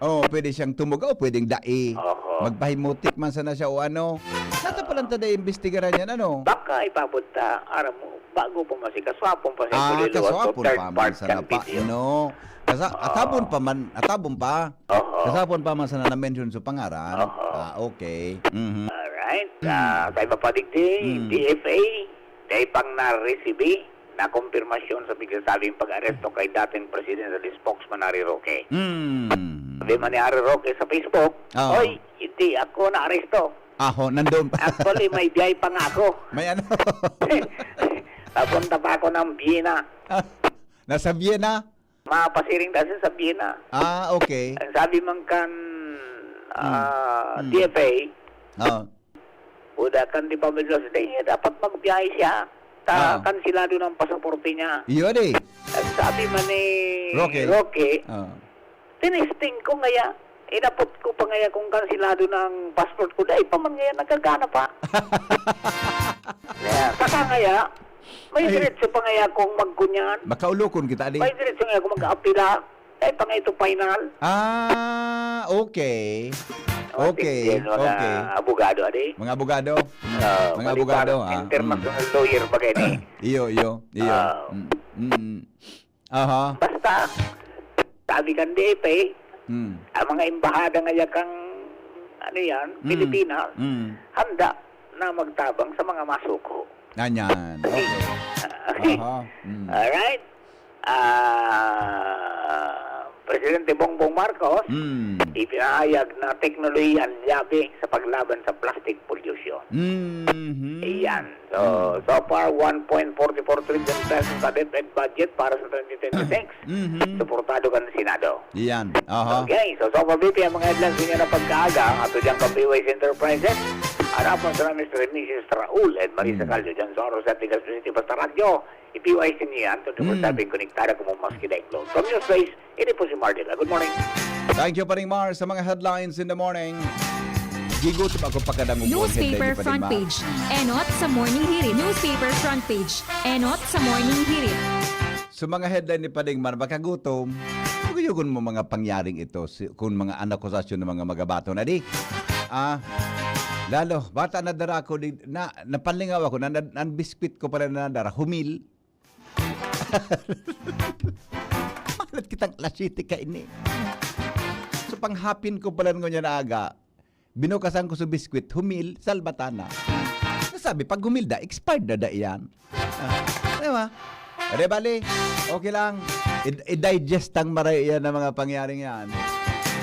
Oh, pwede siyang tumugaw, pwedeng dai. Oho. Magpahimutik man sana siya o ano. Nata pa lang ta dai imbestigaran yan, ano? Baka ipabot ta, aram mo, bago pa man si kaswapon pa sa Ah, Iloilo, kaswapon third pa man part sana kan pa, video. no? Kasa, Oo. atabon pa man, atabon pa. Oho. Kasapon pa man sana na-mention sa pangaran. Oho. Ah, okay. Mhm. Alright. Mm. Ah, sa iba pa digdi, Mm. D F A, dai pang naresibi na kumpirmasyon sa pigsasabing pag-aresto kay dating presidential spokesman Harry Roque. Mm. Sabi man ni Harry Roque sa Facebook, Oo. "Oy, hindi ako naaresto. Aho, nandun pa. Actually, may biyahe pa nga ako." May ano? Papunta pa ako ng Vienna. Ah, nasa Vienna? Mapasiring na siya sa Vienna. Ah, okay. Ang sabi man kan, Hmm. ah, Hmm. D F A, Oo. Buda kan di pa medyo, "Di, dapat magbiyahe siya. Ta, Ah. kansilado ng pasaporte niya." Iyo, di. Ang sabi man ni Roque. Roque, Ah. "Tinesting ko ngaya. Inapot ko pa ngaya kung kansilado ng passport ko. Dai pa man ngaya nagagana pa." Kaya, saka ngaya, may Ay. diretso pa ngaya akong magkunyan. Makaulokon kita, di? May diretso ngaya akong mag-aapila. Dai pa nga ito final. Ah, okay. O, Okay, tingin mo na okay. abogado, adi? Mga abogado. Ah, Mga bali abogado, parang ah. international Mm. lawyer ba kayo, eh? Iyo, iyo, iyo. Ah. Mm, mm. Aha. Basta, sabi kan D F A, Mm. ang mga embahada ngaya kang, ano yan, Mm. Pilipinas, Mm. handa na magtabang sa mga masuko. Ganyan. Okay. Okay. Aha. Mm. Alright? Ah, Presidente Bongbong Marcos, Mm. ipinahayag na teknolohiya ang yabi sa paglaban sa plastic pollution. Mhm. Iyan. So, Mm. so far, one point forty-four trillion pesos sa DepEd budget para sa twenty twenty-six. Mhm. Suportado kan Senado. Iyan. Aha. Okay, so, so, B P, ang mga headlines niya na pagkaaga, ato dyan kan P Y C Enterprises. Harapan sa Mister and Missus Raul and Marisa Mm. Caldo dyan sa Oro sa Tigas City, basta radyo. I-P Y C niyan, twenty-four seven Mm. konektado kamo maski daing load. From News Space, ini po si Mardel. Good morning. Thank you, Paring Mar, sa mga headlines in the morning. Gigutom ako pagkadangogon Newspaper headline ni Paring front Mar. page. Enot sa Morning Hirit. Newspaper front page. Enot sa Morning Hirit. Sa mga headline ni Paring Mar, makagutom. Paguyugon mo mga pangyaring ito, si, kung mga anak ko sa asyon ng mga magabato na di. Ah, lalo, bata na dara ako, di, na, napanlingaw ako, na, na, ang biskwit ko pala na dara, humil. Malat kitang alas siyete kaini. So, panghapin ko pala ngunyan na aga, binukasan ko sa biskwit, humil, salbatana. Nasabi, pag humil da, expired na da iyan. Ah, di ba? Di bali, okay lang. I-, i-digest ang maray iyan ng mga pangyaring yan.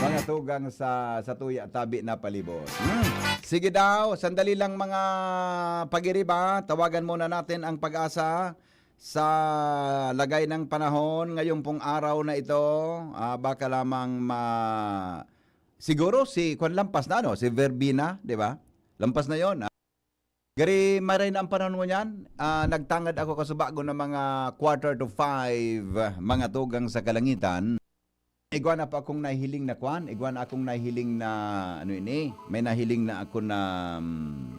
Mga tugang sa, sa tuya, tabi na palibot. Hmm. Sige daw, sandali lang mga pag-iriba. Tawagan muna natin ang pag-asa sa lagay ng panahon ngayong pong araw na ito. Ah, baka lamang ma-, siguro si, kwan, lampas na, ano, si Verbena, di ba? Lampas na yon. Ah. Gari, maray na ang panahon ngunyan. Ah, nagtangad ako kasubago ng mga quarter to five, mga tugang sa kalangitan. Igwa na pa akong nahiling na kwan, igwa na akong nahiling na, ano ini, may nahiling na ako na, mm,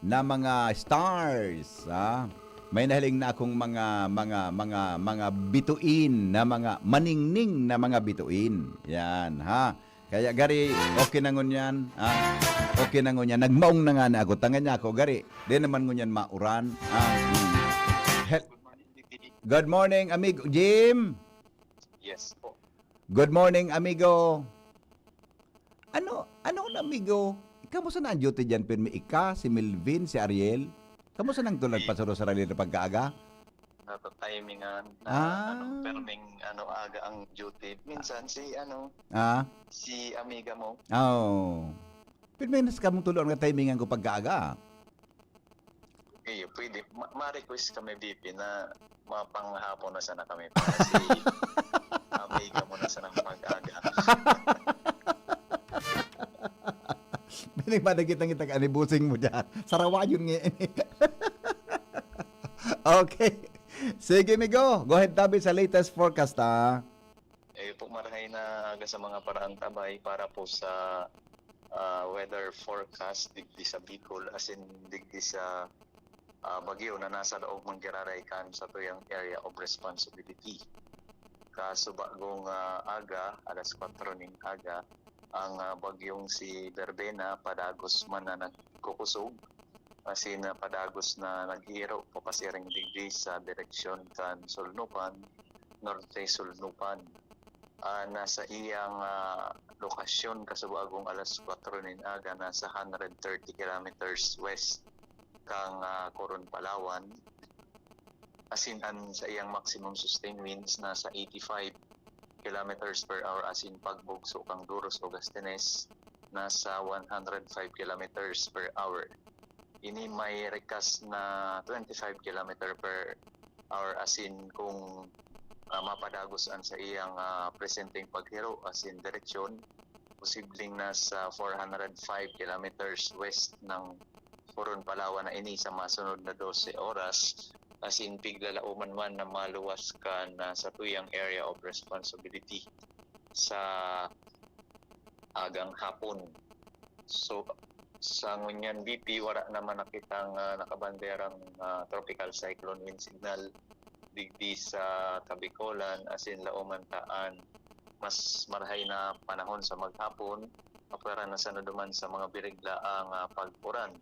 na mga stars, ha? May nahiling na akong mga, mga, mga, mga bituin na mga maningning na mga bituin. Yan, ha? Kaya gari, okay na ngunyan, ha? Okay na ngunyan. Nagmaong na nga na ako. Tangan niya ako, gari. Di naman ngunyan mauran. Ah, mm. Hel-, good morning, amigo Jim. Yes po. Good morning, amigo. Ano, ano na, amigo? Kamusta na ang duty diyan, pirmi? Ika, si Melvin, si Ariel? Kamusta nang tulang Di- pasuro sa rally na pagkaaga? Natatimingan na, Ah. ano, perming, ano, aga ang duty. Minsan si, ano, Ah? si amiga mo. Oo. Pirmi na sa kamong tulo ang natimingan ko pagkaaga. Iyo, pwede. Ma-, ma-request kami, B P, na mapanghapon na sana kami para si amiga mo na sana mag-aga. Binig ba nakita kita ka ni busing mo dyan? Sarawa yun nga ini. Okay. Sige, migo. Go ahead, tabi sa latest forecast, ha? Eh, po, marahay na aga sa mga paraang tabay para po sa, ah, weather forecast digdi sa Bicol, as in digdi sa, ah, bagyo na nasa laog man giraray kan sa tuyang area of responsibility. Kaso bagong, ah, aga, alas kwatro ning aga, ang, ah, bagyong si Verbena padagos man na nagkukusog, as in, ah, padagos na naghihiro papasiring digdi sa direksyon kan Solnupan, Norte Solnupan. Ah, nasa iyang, ah, lokasyon kasubagong alas kwatro nin aga, nasa hundred thirty kilometers west kang, ah, Coron, Palawan. As in, an sa iyang maximum sustained winds nasa eighty-five kilometers per hour, as in pagbugso kang Duros o Gastenes, nasa one hundred five kilometers per hour. Ini may rekas na twenty-five kilometer per hour, as in kung, ah, mapadagos an sa iyang, ah, presenteng paghiro, as in direksyon, posibleng nasa four hundred five kilometers west ng Coron, Palawan na ini sa masunod na dose oras, as in piglalauman man na maluwas kan, ah, sa tuyang area of responsibility sa agang hapon. So, sa ngunyan, B P, wala naman nakitang, ah, nakabanderang, ah, tropical cyclone wind signal digdi sa Kabikolan, as in, lauman ta an mas marahay na panahon sa maghapon, apwera na sana duman sa mga birigla ang, ah, pag-uran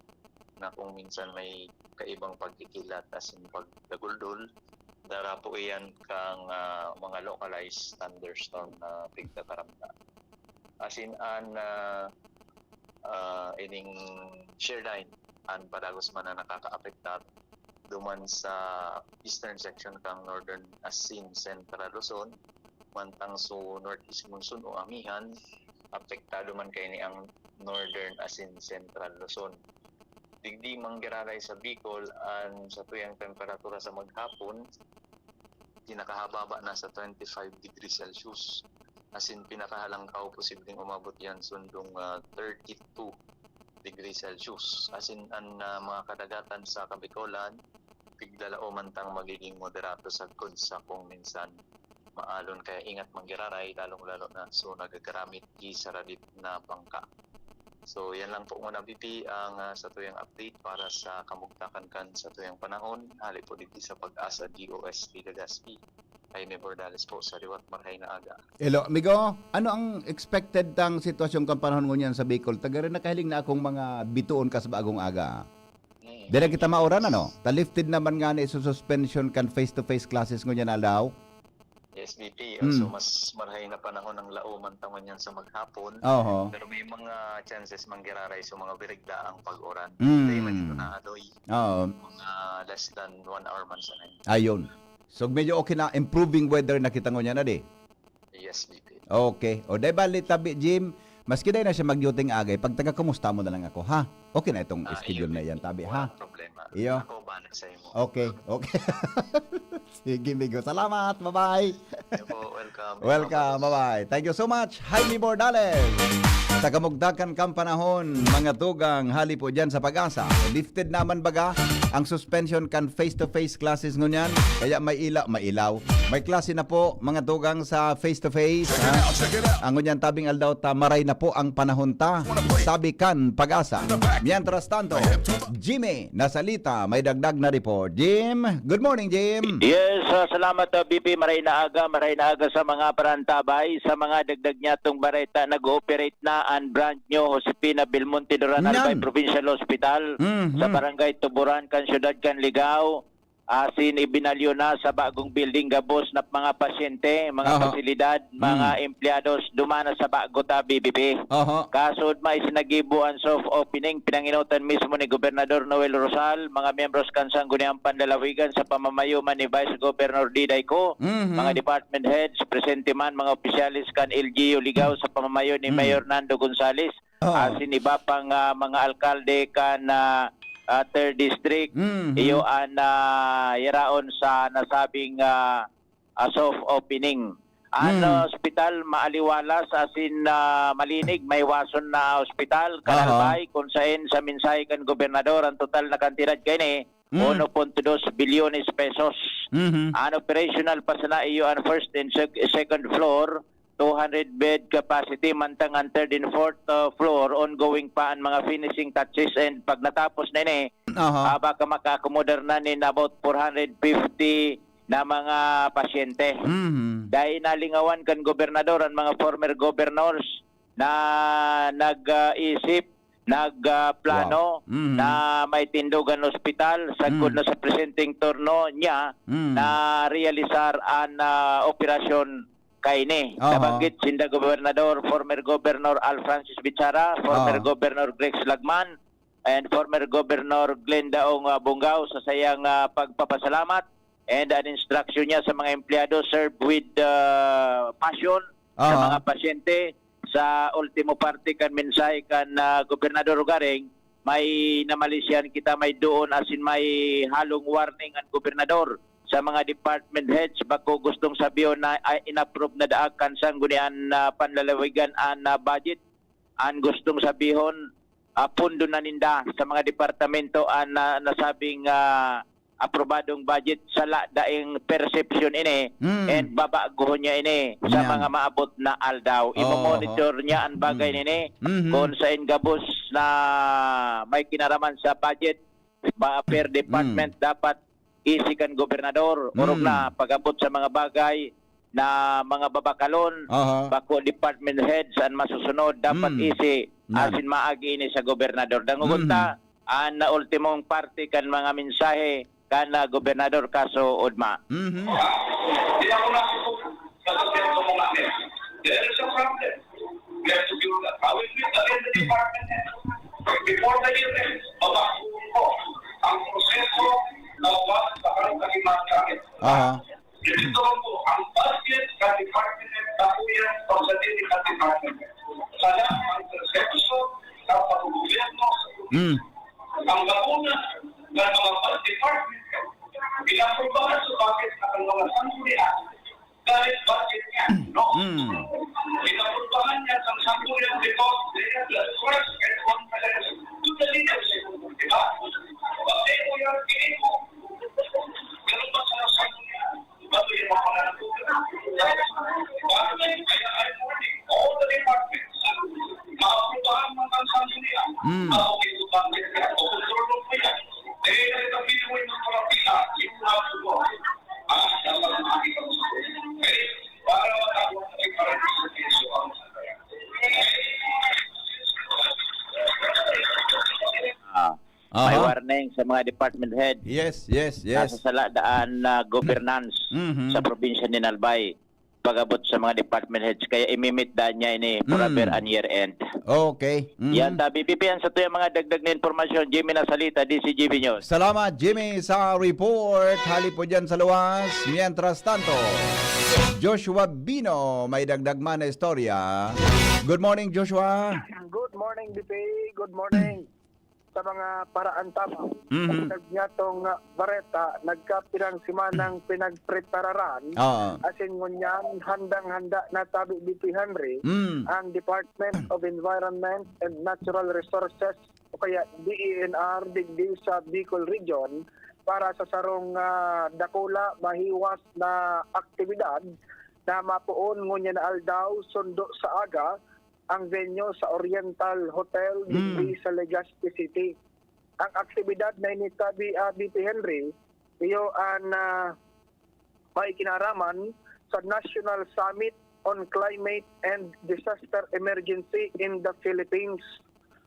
na kung minsan may kaibang pagkikilat, as in, pagdaguldol, darapo iyan kang, ah, mga localized thunderstorm na pigkakaramda. As in, an, ah, ah, ining shear line, an padagos man na nakakaapektar duman sa eastern section kang northern as in central Luzon, mantang so northeast monsoon o amihan, apektado man kaini ang northern as in central Luzon. Digdi manggiraray sa Bicol, an satuyang temperatura sa maghapon, pinakahababa nasa twenty-five degrees Celsius. As in, pinakahalangkaw, posibleng umabot yan sundong, ah, thirty-two degrees Celsius. As in, an, ah, mga kadagatan sa Kabikolan, piglalao man tang magiging moderato sagkod sa kung minsan maalon. Kaya ingat manggiraray, lalong-lalo na so nagagaramit ki saradit na bangka. So, yan lang po muna, B P, ang, ah, satuyang update para sa kamugtakan kan satuyang panahon. Hali po digdi sa Pag-asa D O S T Legazpi. Jaime Bordales po sa liwat, marhay na aga. Hello, amigo. Ano ang expected tang sitwasyon kan panahon ngunyan sa Bicol? Taga rin nakahiling na akong mga bituon kas bagong aga. Mm. Dira kita mauran, ano? Ta-lifted naman nga ni sa suspension kan face-to-face classes ngunyan aldaw. Yes, B P. Mm. So, mas marhay na panahon ang lauman ta ngunyan sa maghapon. Oho. Pero may mga chances manggiraray sa mga birigda ang pag-uran. Mm. Dahil man ito na, Adoy. Oo. Mga less than one hour man sana. Ayun. So, medyo okay na, improving weather na kita ngunyan, adi? Yes, B P. Okay. O, dai bali, tabi, Jim, maski dai na siya mag-duty agay, pag taga-kumusta mo na lang ako, ha? Okay na itong Ah, schedule iyo, na B P. Yan, tabi, ha? Walang problema. Iyo. Ako, bahala sa imo. Okay, okay. Sige, migo. Salamat. Bye-bye. Iyo po, welcome. Welcome. Bye-bye. Thank you so much, Jaime Bordales. Sa kamugtakan kang panahon, mga tugang, hali po dyan sa Pag-asa. Lifted naman baga ang suspension kan face-to-face classes ngunyan. Kaya may ila-, may ilaw. May klase na po, mga tugang, sa face-to-face, ha? Ang ngunyan tabing aldaw ta, maray na po ang panahon ta. Sabi kan Pag-asa. Mientras tanto, Jimmy, nasalita, may dagdag na report. Jim, good morning, Jim. Yes, ah, salamat, ah, B P. Maray na aga, maray na aga sa mga parantabay, sa mga dagdag niya tong bareta, nag-ooperate na ang brand new Josefina Belmonte Duran Albay Provincial Hospital Mhm. sa Barangay Tuburan, kan siyudad kan Ligao. asin ibinalyo na sa bagong building gabos na mga pasyente, mga Aha. pasilidad, mga Mm. empleyados duman na sa bago ta, B B P. Aha. Kasod may sinagibo an soft opening, pinanginotan mismo ni Gobernador Noel Rosal, mga miyembros kan Sangguniang Panlalawigan sa pamamayo man ni Vice Governor Diday Co, Mhm. mga department heads, presente man, mga opisyales kan L G U Ligao sa pamamayo ni Mm. Mayor Nando Gonzales, Ah. asin iba pang, ah, mga alkalde kan, ah, ah, third District. Mhm. Iyo an, ah, yaraon sa nasabing, ah, ah, soft opening. An, Hmm. ah, ospital maaliwalas asin, ah, malinig, mahiwason na ospital, Aha. Kanalbay, kun saen sa mensahe kan gobernador, an total na kantidad kaini, Hmm. uno punto dos bilyones pesos. Mhm. An operational pa sana iyo an first and sec-, second floor, two hundred bed capacity, mantang an third and fourth, ah, floor, ongoing pa an mga finishing touches, and pag natapos na ini, Aha. ah, baka makaakomodar na nin about four hundred fifty na mga pasyente. Mhm. Dai nalingawan kan gobernador an mga former governors na nag-isip, nag, ah, plano Wow. Mhm. na may tindog an ospital, sagkod Mm. na sa presenteng turno niya Mm. na realisar an, ah, operasyon kaini. Aha. Nabanggit sinda Gobernador, former Governor Al Francis Bichara, former Ah. Governor Grex Lagman, and former Governor Glenn Daong, ah, Bongao sa sayang, ah, pagpapasalamat and an instruction niya sa mga empleyado, serve with, ah, passion sa Aha. mga pasyente. Sa ultimo parte kan mensahe kan, ah, Gobernador Ugaring, may namalisyan kita, may doon asin may halong warning an gobernador sa mga department heads, bako gustong sabihon na, ah, inapprove na daag kan Sangguniang, ah, Panlalawigan an, ah, budget. An gustong sabihon, ah, pondo na ninda sa mga departamento an, ah, nasabing, ah, aprobadong budget, sala daing perception ini, Mm. and babagohon niya ini sa Yan. mga maabot na aldaw. Oo, Imo-monitor ho. niya an bagay Mm. nini, Mhm. kun saen gabos na may kinaraman sa budget, ba, per department, Mm. dapat isi kan gobernador. Orog Mm. na, pag-abot sa mga bagay na mga babakalon, Aha. bako department heads an masusunod, dapat Mm. isi, Yan. asin maagi ini sa gobernador. Dangogon Mhm. ta, an ultimong parte kan mga mensahe kan, ah, Gobernador Caso Udma. Mhm. Hindi ako nasusuko sa gobyerno mo namin. There is a problem. We have to build that. How will we begin the department head? Before the year ends, babaguhin ko ang proseso na umaabot sa kanilang gamit. Aha. Ito po ang budget sa department head, kapuyan, pagdating sa department head. Sana ang proseso sa paggobyerno sa Mm. Ang bakuna ng mga department, pinaprubahan sa budget ng mga sanggunian, dahil budget niya, no? Mm. Pinaprubahan niya sa sanggunian because they have the first and confidence to the leadership, di ba? Pag-ego yan, piniko. Ganun ba sa sanggunian? Mm. Ah, may Aha. warning sa mga department head. Yes, yes, yes. Nasa sala daan na governance Mhm. sa probinsya ni Albay. Pag-abot sa mga department heads, kaya imimit daan niya ini forever Mm. and year end. Okay. Mhm. Yan ta, B P P, yan sa tuyang mga dagdag na impormasyon. Jimmy Nasalita, D C G B News. Salamat, Jimmy, sa report. Hali po dyan sa luwas. Mientras tanto, Joshua Bino, may dagdag man na istorya. Good morning, Joshua. Good morning, B P. Good morning. Sa mga paraan tama, Mhm. sa nyatong, ah, bareta, nagkapirang semanang pinagprepararan, Oo. asin ngunyan, handang-handa na tabi, B P Henry, Mm. ang Department of Environment and Natural Resources o kaya D E N R digdi sa Bicol Region para sa sarong, ah, dakula, mahiwas na aktibidad na mapoon ngunyan na aldaw, sundo sa aga, ang venue sa Oriental Hotel, Mm. digdi sa Legazpi City. Ang aktibidad na ini tabi, ah, B P Henry, iyo an, ah, may kinaraman sa National Summit on Climate and Disaster Emergency in the Philippines.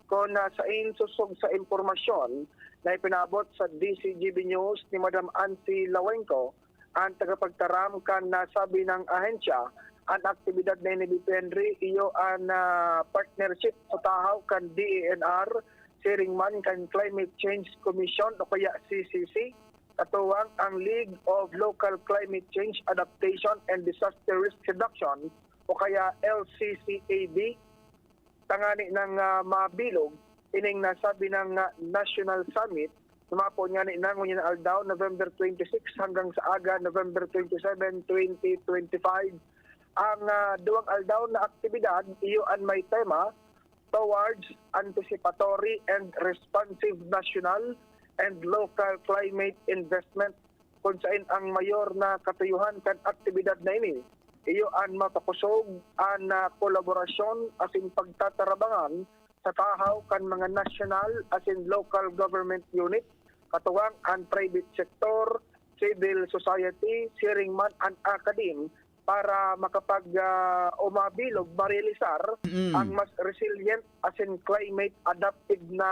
Kun, ah, sain sosog sa impormasyon, na ipinaabot sa D Z G B News ni Madam Ansi Lawenco, an tagapagtaram kan nasabi nang ahensya. An aktibidad na ini, B P Henry, iyo an, ah, partnership sa tahaw kan D E N R, siring man kan Climate Change Commission o kaya C C C, katuwang ang League of Local Climate Change Adaptation and Disaster Risk Reduction o kaya L C C A D, tangani nang, ah, mabilog ining nasabi nang, ah, national summit. Sumapo ngani na ngunyan na aldaw, November twenty-six, hanggang sa aga, November twenty-seven, twenty twenty-five. Ang, ah, duwang aldaw na aktibidad, iyo an may tema, Towards Anticipatory and Responsive National and Local Climate Investment, kun sain ang mayor na katuyuhan kan aktibidad na ini, iyo an mapakosog an, ah, kolaborasyon asin pagtatarabangan sa tahaw kan mga national asin local government unit, katuwang an private sector, civil society, siring man an academe, para makapag, ah, o mabilog, marealisar Mm. ang mas resilient asin climate adaptive na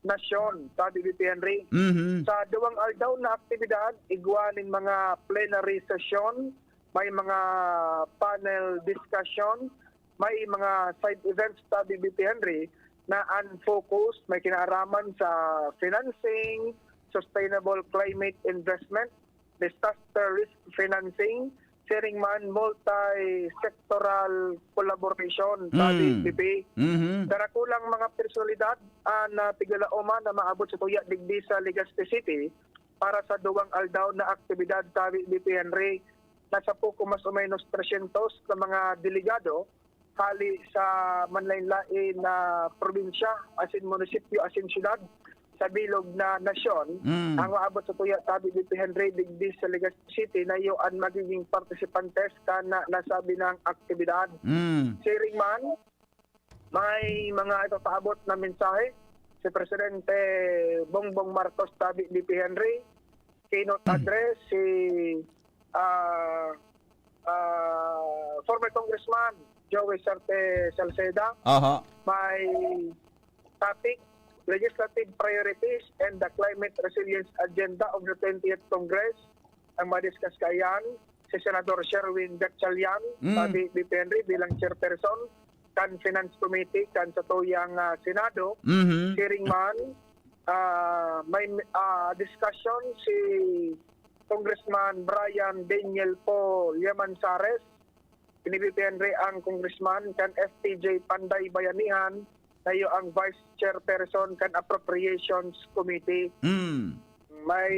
nasyon, sabi ni Henry. Mhm. Sa duwang aldaw na aktibidad, igwa nin mga plenary session, may mga panel discussion, may mga side events, sabi ni Henry, na ang focus may kinaaraman sa financing, sustainable climate investment, disaster risk financing, siring man multi-sectoral collaboration, sabi Mm. B P. Mhm. Darakulang mga personalidad an, ah, pigalaoman na maabot sa tuya digdi sa Legazpi City para sa duwang aldaw na aktibidad, sabi B P Henry. Nasa poko mas o menos tresyentos na mga delegado hali sa manlain-lain na probinsya, asin munisipyo, asin syudad sa bilog na nasyon, Mm. ang maabot sa tuya, sabi ni Henry, digdi sa Legazpi City, na iyo an magiging partisipantes kan na nasabi nang aktibidad. Mm. Siring man, may mga ipapaabot na mensahe si Presidente Bongbong Marcos, sabi ni Henry, keynote address si, ah, ah, former Congressman Joey Sarte Salceda. Aha. May topic, Legislative Priorities and the Climate Resilience Agenda of the twentieth Congress. Ang madiscuss kaiyan, si Senador Sherwin Gatchalian, Mm. sabi ni Henry, bilang chairperson kan Finance Committee kan satuyang, ah, Senado. Mhm. Siring man, ah, may, ah, discussion si Congressman Brian Daniel Paul Yamanzares. Ini, B P Henry, ang congressman kan F T J Panday Bayanihan, na iyo ang vice chairperson kan Appropriations Committee. Mm. May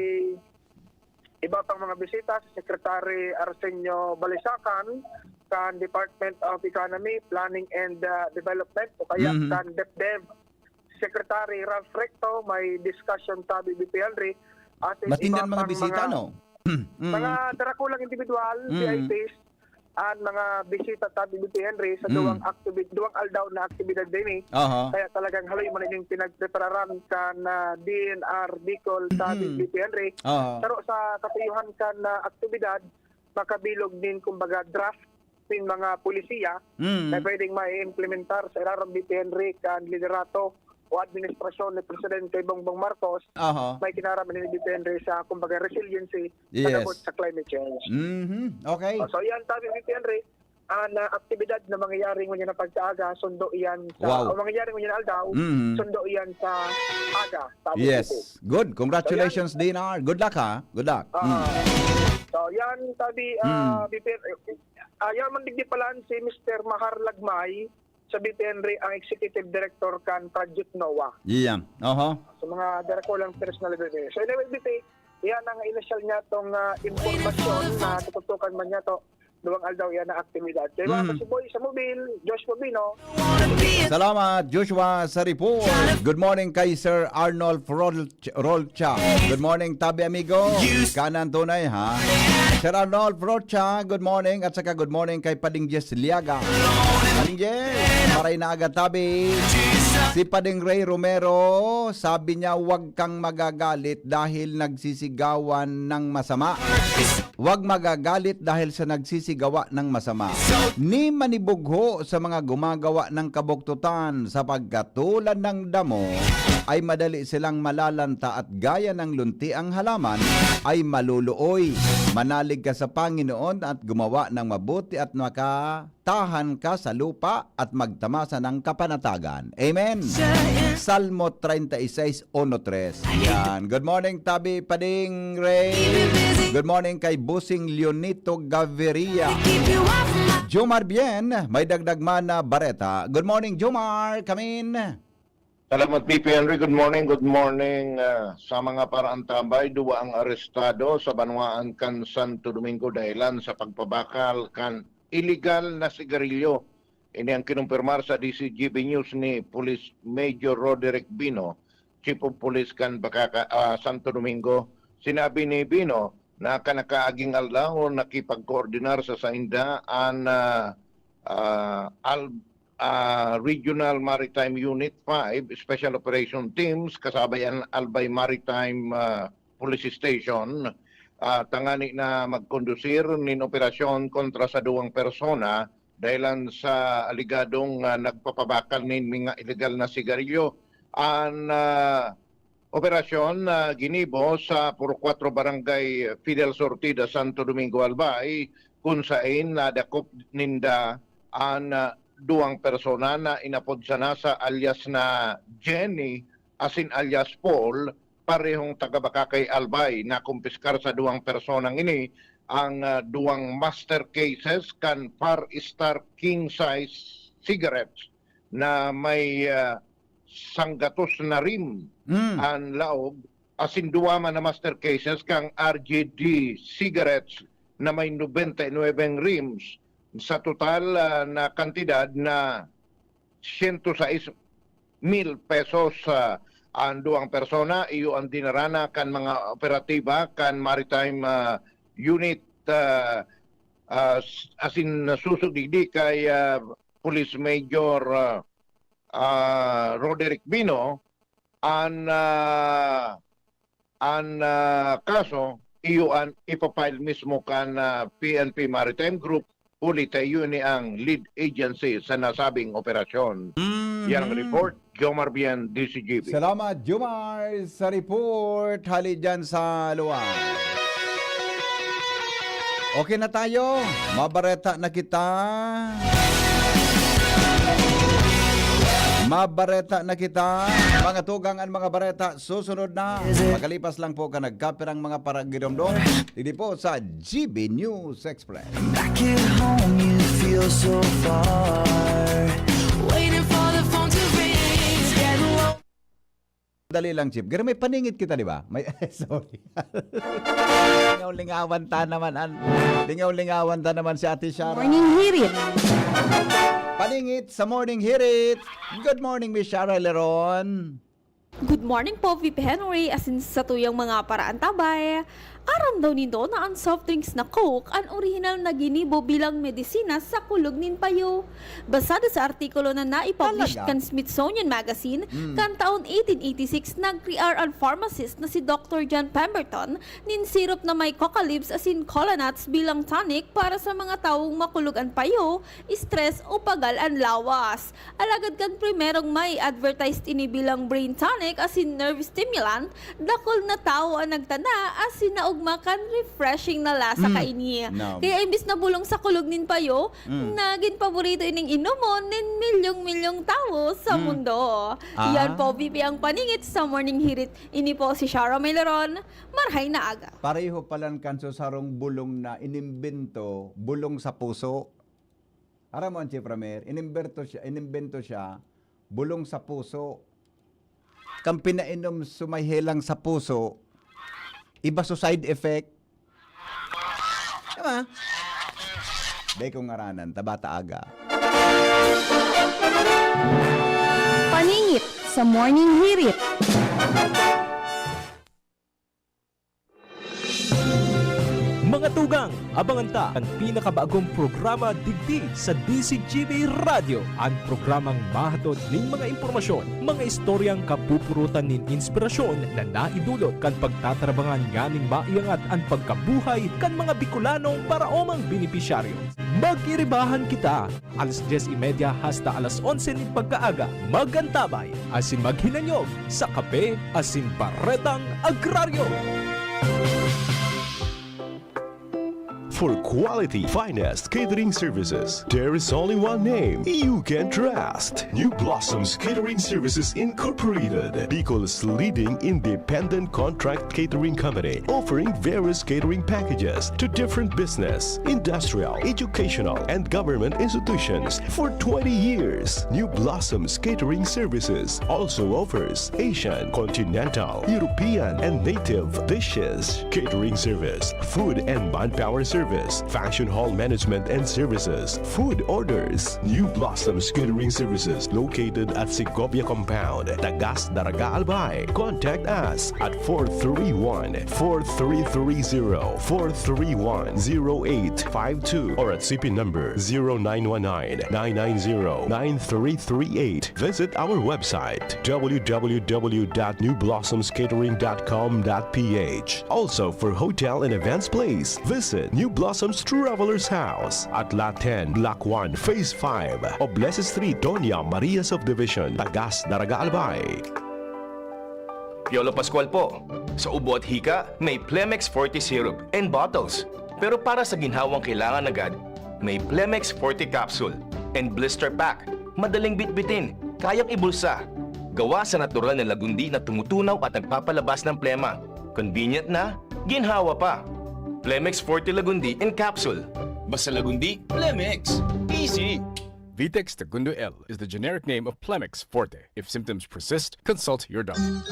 iba pang mga bisita, si Secretary Arsenio Balisacan kan Department of Economy, Planning and, ah, Development o kaya Mhm. kan DepDev. Secretary Ralph Recto, may discussion, sabi ni Henry. At Matindan iba mga pang bisita, mga, no? Mm. mga darakulang individual, Mm. V I Ps, ang mga bisita, sabi ni Henry, sa Mm. duwang aktibid-, duwang aldaw na aktibidad din eh. Aha. Kaya talagang haloy man ining pinagprepararan kan, ah, D N R Bicol, sabi Mm. ni Henry. Aha. Pero sa katuyuhan kan, ah, aktibidad, makabilog nin, kumbaga, draft nin mga polisiya Mm. na pwedeng maiimplementar sa ilarom ni Henry kan liderato o administrasyon ni Presidente Bongbong Marcos, Aha. may kinaraman ni Henry sa, kumbaga, resiliency Yes. pag-abot sa climate change. Mhm. Okay. Oh, so, yan, sabi ni Henry, ang, ah, aktibidad na mangyayari ngunyan na pagkaaga, sundo iyan sa, Wow. o mangyayari ngunyan na aldaw, Mhm. sundo iyan sa aga, sabi Yes. ni Good. Congratulations, So, yan. D N R. Good luck, ha? Good luck. Ah, Mm. so, yan, sabi, ah, Mm. B P N, ah, yan man digdi pala si Mister Mahar Lagmay, sa B P N R I ang executive director kan Project NOAA. Iyan. Oho. Sa mga darakulang personalidad. So anyway, B P, iyan ang inisyal niya tong, ah, impormasyon na tututukan man niya to. Duwang aldaw iyan na aktibidad. Kaya mga Mm. kasiboy sa mobil, Josh Mobino. Salamat, Joshua, sa report. Good morning kay Sir Arnold Frol- Ch-, Rolcha. Good morning, tabi amigo. Kanan tunay, ha? Sir Arnold Rocha, good morning. At saka good morning kay Pading Jess Liaga. Pading Jess, maray na aga, tabi. Si Pading Ray Romero, sabi niya, "Huwag kang magagalit dahil nagsisigawan ng masama. Huwag magagalit dahil sa nagsisigawa ng masama. Ni manibugho sa mga gumagawa ng kabuktutan, sapagkat tulad ng damo ay madali silang malalanta at gaya ng luntiang halaman ay maluluoy. Manalig ka sa Panginoon at gumawa ng mabuti at maka-" tahan ka sa lupa at magtamasa ng kapanatagan. Amen. Salmo treinta y seis, uno, tres. Yan. Good morning, Tabi Pading Ray. Good morning kay Busing Leonito Gaviria. Jomar Bien, may dagdag man na bareta. Good morning, Jomar. Come in. Salamat, P P Henry. Good morning, good morning, ah, sa mga paraantabay. Duwa ang arestado sa banwaan kan Santo Domingo dahilan sa pagpabakal kan iligal na sigarilyo. Ini ang kinumpirmar sa D Z G B News ni Police Major Roderick Bino, Chief of Police kan Bacaca, ah, Santo Domingo. Sinabi ni Bino na kan nakaaging aldaw nakipagkoordinar sa sainda an, ah, ah, al-, ah, Regional Maritime Unit five Special Operation Teams kasabay an Albay Maritime, ah, Police Station, ah, tangani na magkondusir nin operasyon kontra sa duwang persona dahilan sa aligadong, ah, nagpapabakal nin mga ilegal na sigarilyo. An, ah, operasyon na ginibo sa Purok Cuatro Barangay Fidel Sortida, Santo Domingo, Albay, kun saen nadakop ninda an, ah, duwang persona na inapod sana sa alias na Jenny asin alias Paul, parehong taga Bacacay, Albay. Nakumpiskar sa duwang personang ini ang, ah, duwang master cases kan Far Star king size cigarettes na may, ah, sanggatos na rim Mm. an laog, asin duwa man na master cases kan R G D cigarettes na may nobenta y nuebe rims. Sa total, ah, na kantidad na siyento sais mil pesos, ah, an duwang persona, iyo an dinarana kan mga operatiba kan Maritime, ah, Unit, ah, ah, s-, asin susog digdi kay, ah, Police Major, ah, ah, Roderick Bino, an, ah, an, ah, kaso, iyo an ipa-file mismo kan, ah, P N P Maritime Group, huli ta iyo ini ang lead agency sa nasabing operasyon. Mhm. Yan ang report, Jomar Bien, D Z G B. Salamat, Jomar, sa report. Hali dyan sa luwang. Okay na tayo. Mabareta na kita. Mabareta na kita. Mga tugang an mga bareta, susunod na. Makalipas lang po ka nagkapirang mga paragidomdom. Digdi po sa G B News Express. Back at home, you feel so far. Waiting for the phone to ring. Scared we'll Dali lang, Chief. Pero may paningit kita, di ba? May, sorry. Lingaw-lingawan ta naman, an-, lingaw-lingawan ta naman si Ate Shara. Morning Hirit. Paningit sa Morning Hirit. Good morning, Miss Shara Leron. Good morning po, V P Henry, asin sa tuyang mga paraantabay. Aram daw nindo na an soft drinks na Coke an orihinal na ginibo bilang medisina sa kulog nin payo. Basado sa artikulo na naipublish Talaga? kan Smithsonian Magazine, Mm. kan taon eighteen eighty-six, nag-crear an pharmacist na si Doctor John Pemberton nin syrup na may coca leaves asin cola nuts bilang tonic para sa mga tawong makulog an payo, stress o pagal an lawas. Alagad kan primerong mai-advertise ini bilang brain tonic asin nerve stimulant, dakul na tawo an nagtana asin naogma kan refreshing na lasa Mm. kaini. No. Kaya imbis na bulong sa kulog nin payo, Mm. nagin paborito ining inomon nin milyong-milyong tawo sa Mm. mundo. Ah. Yan po, V P, ang paningit sa Morning Hirit. Ini po si Shara Maileron. Marhay na aga. Pareho palan kan susarong bulong na inimbento, bulong sa puso. Aram mo an Chief Ramer, inimberto siya, inimbento siya, bulong sa puso. Kan pinainom, sumayhe lang sa puso, iba so side effect. Diba? Dai ko ngaranan, ta bata aga. Paningit sa Morning Hirit. Mga Katugang, abangan ta an pinakabagong programa digdi sa D C G B Radyo, an programang mahatod nin mga impormasyon, mga istoryang kapupurutan nin inspirasyon na naidulot kan pagtatarabangan nganing maiangat an pagkabuhay kan mga Bicolanong paraomang benepisyaryo. Magiribahan kita! Alas dyes y media hasta alas onse nin pagkaaga, mag-antabay asin maghinanyog sa Kape asin Baretang Agraryo. For quality, finest catering services, there is only one name you can trust. New Blossoms Catering Services Incorporated, Bicol's leading independent contract catering company, offering various catering packages to different business, industrial, educational, and government institutions for twenty years. New Blossoms Catering Services also offers Asian, continental, European, and native dishes, catering service, food and manpower service, function hall management and services, food orders. New Blossoms Catering Services located at Segovia Compound, Tagas, Daraga, Albay. Contact us at four three one, four three three zero, four three one, zero eight five two or at C P number zero nine one nine, nine nine zero, nine three three eight. Visit our website, w w w dot new blossoms catering dot com dot p h. Also, for hotel and events, please visit New Blossoms Travelers House at Lot ten, Block one, Phase five, Oblese Street, Doña Maria Subdivision, Tagas, Daraga, Albay. Piolo Pascual po. Sa ubo at hika, may Plemex Forte Syrup and bottles. Pero para sa ginhawang kailangan agad, may Plemex Forte Capsule and Blister Pack. Madaling bitbitin, kayang ibulsa. Gawa sa natural na lagundi na tumutunaw at nagpapalabas ng plema. Convenient na, ginhawa pa. Plemex Forte Lagundi and Capsule. Basta Lagundi, Plemex. Easy! Vitex Tagundo L is the generic name of Plemex Forte. If symptoms persist, consult your doctor.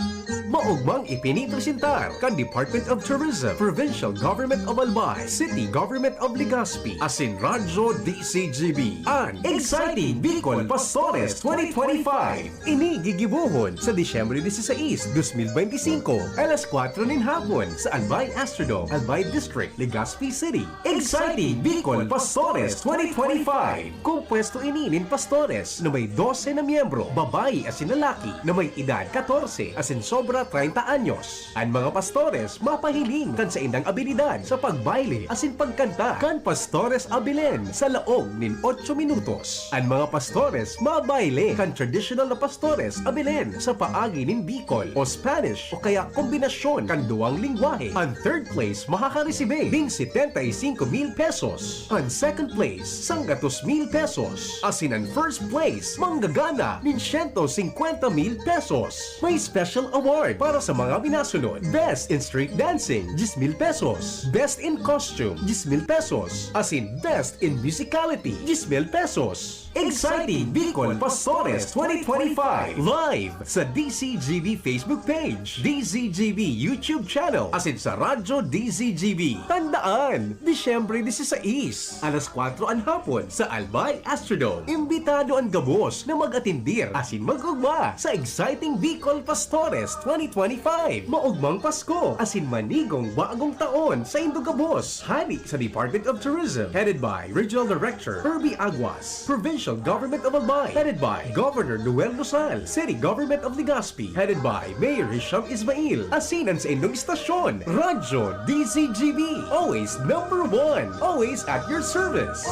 Maogmang ipinipresentar kan Department of Tourism, Provincial Government of Albay, City Government of Legazpi, asin Radyo D C G B, an Exciting Bicol Pastores twenty twenty-five. Ini gigibohon sa Disyembre dieciséis, dos mil benti singko, alas kwatro nin hapon sa Albay Astrodome, Albay District, Legazpi City. Exciting Bicol Pastores twenty twenty-five. Kompuesto ini nin pastores na may dose na miyembro, babayi asin lalaki na may edad katorse asin sobra treinta anyos. An mga pastores mapahiling kan saindang abilidad sa pagbayle asin pagkanta. Kan pastores abilen sa laog nin otso minutos. An mga pastores mabayle kan traditional na pastores abilen sa paagi nin Bicol o Spanish o kaya kombinasyon kan duwang lengwahe. An third place makakaresibe nin setenta y cinco mil pesos. An second place, sanggatos mil pesos. Asin an first place, manggagana nin siyento singkwenta mil pesos. May special award para sa mga minasunod: Best in Street Dancing, diyes mil pesos. Best in Costume, diyes mil pesos. Asin Best in Musicality, diyes mil pesos. Exciting Bicol Pastores twenty twenty-five, live sa D C G B Facebook page, D C G B YouTube channel, asin sa Radyo D C G B. Tandaan, Disyembre dieciséis, alas kwatro an hapon sa Albay Astrodome. Imbitado an gabos na mag-atendir asin mag-ugma sa Exciting Bicol Pastores twenty twenty-five. Maogmang Pasko asin manigong bagong taon saindo gabos. Hali sa Department of Tourism, headed by Regional Director Herbie Aguas, Provincial Government of Albay, headed by Governor Noel Rosal, City Government of Legazpi, headed by Mayor Hisham Ismail, asin an saindong istasyon, Radyo D C G B, always number one, always at your service.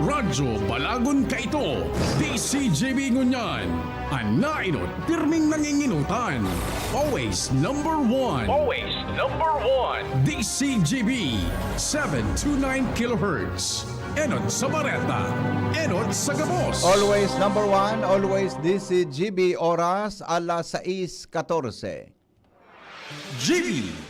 Radyo Balagon kaito, D C G B ngunyan. An nainot, pirming nanginginutan. Always number one. Always number one. D C G B, seven two nine kilohertz. Enot sa Bareta, enot sa gabos. Always number one, always D C G B, oras alas sais katorse. G B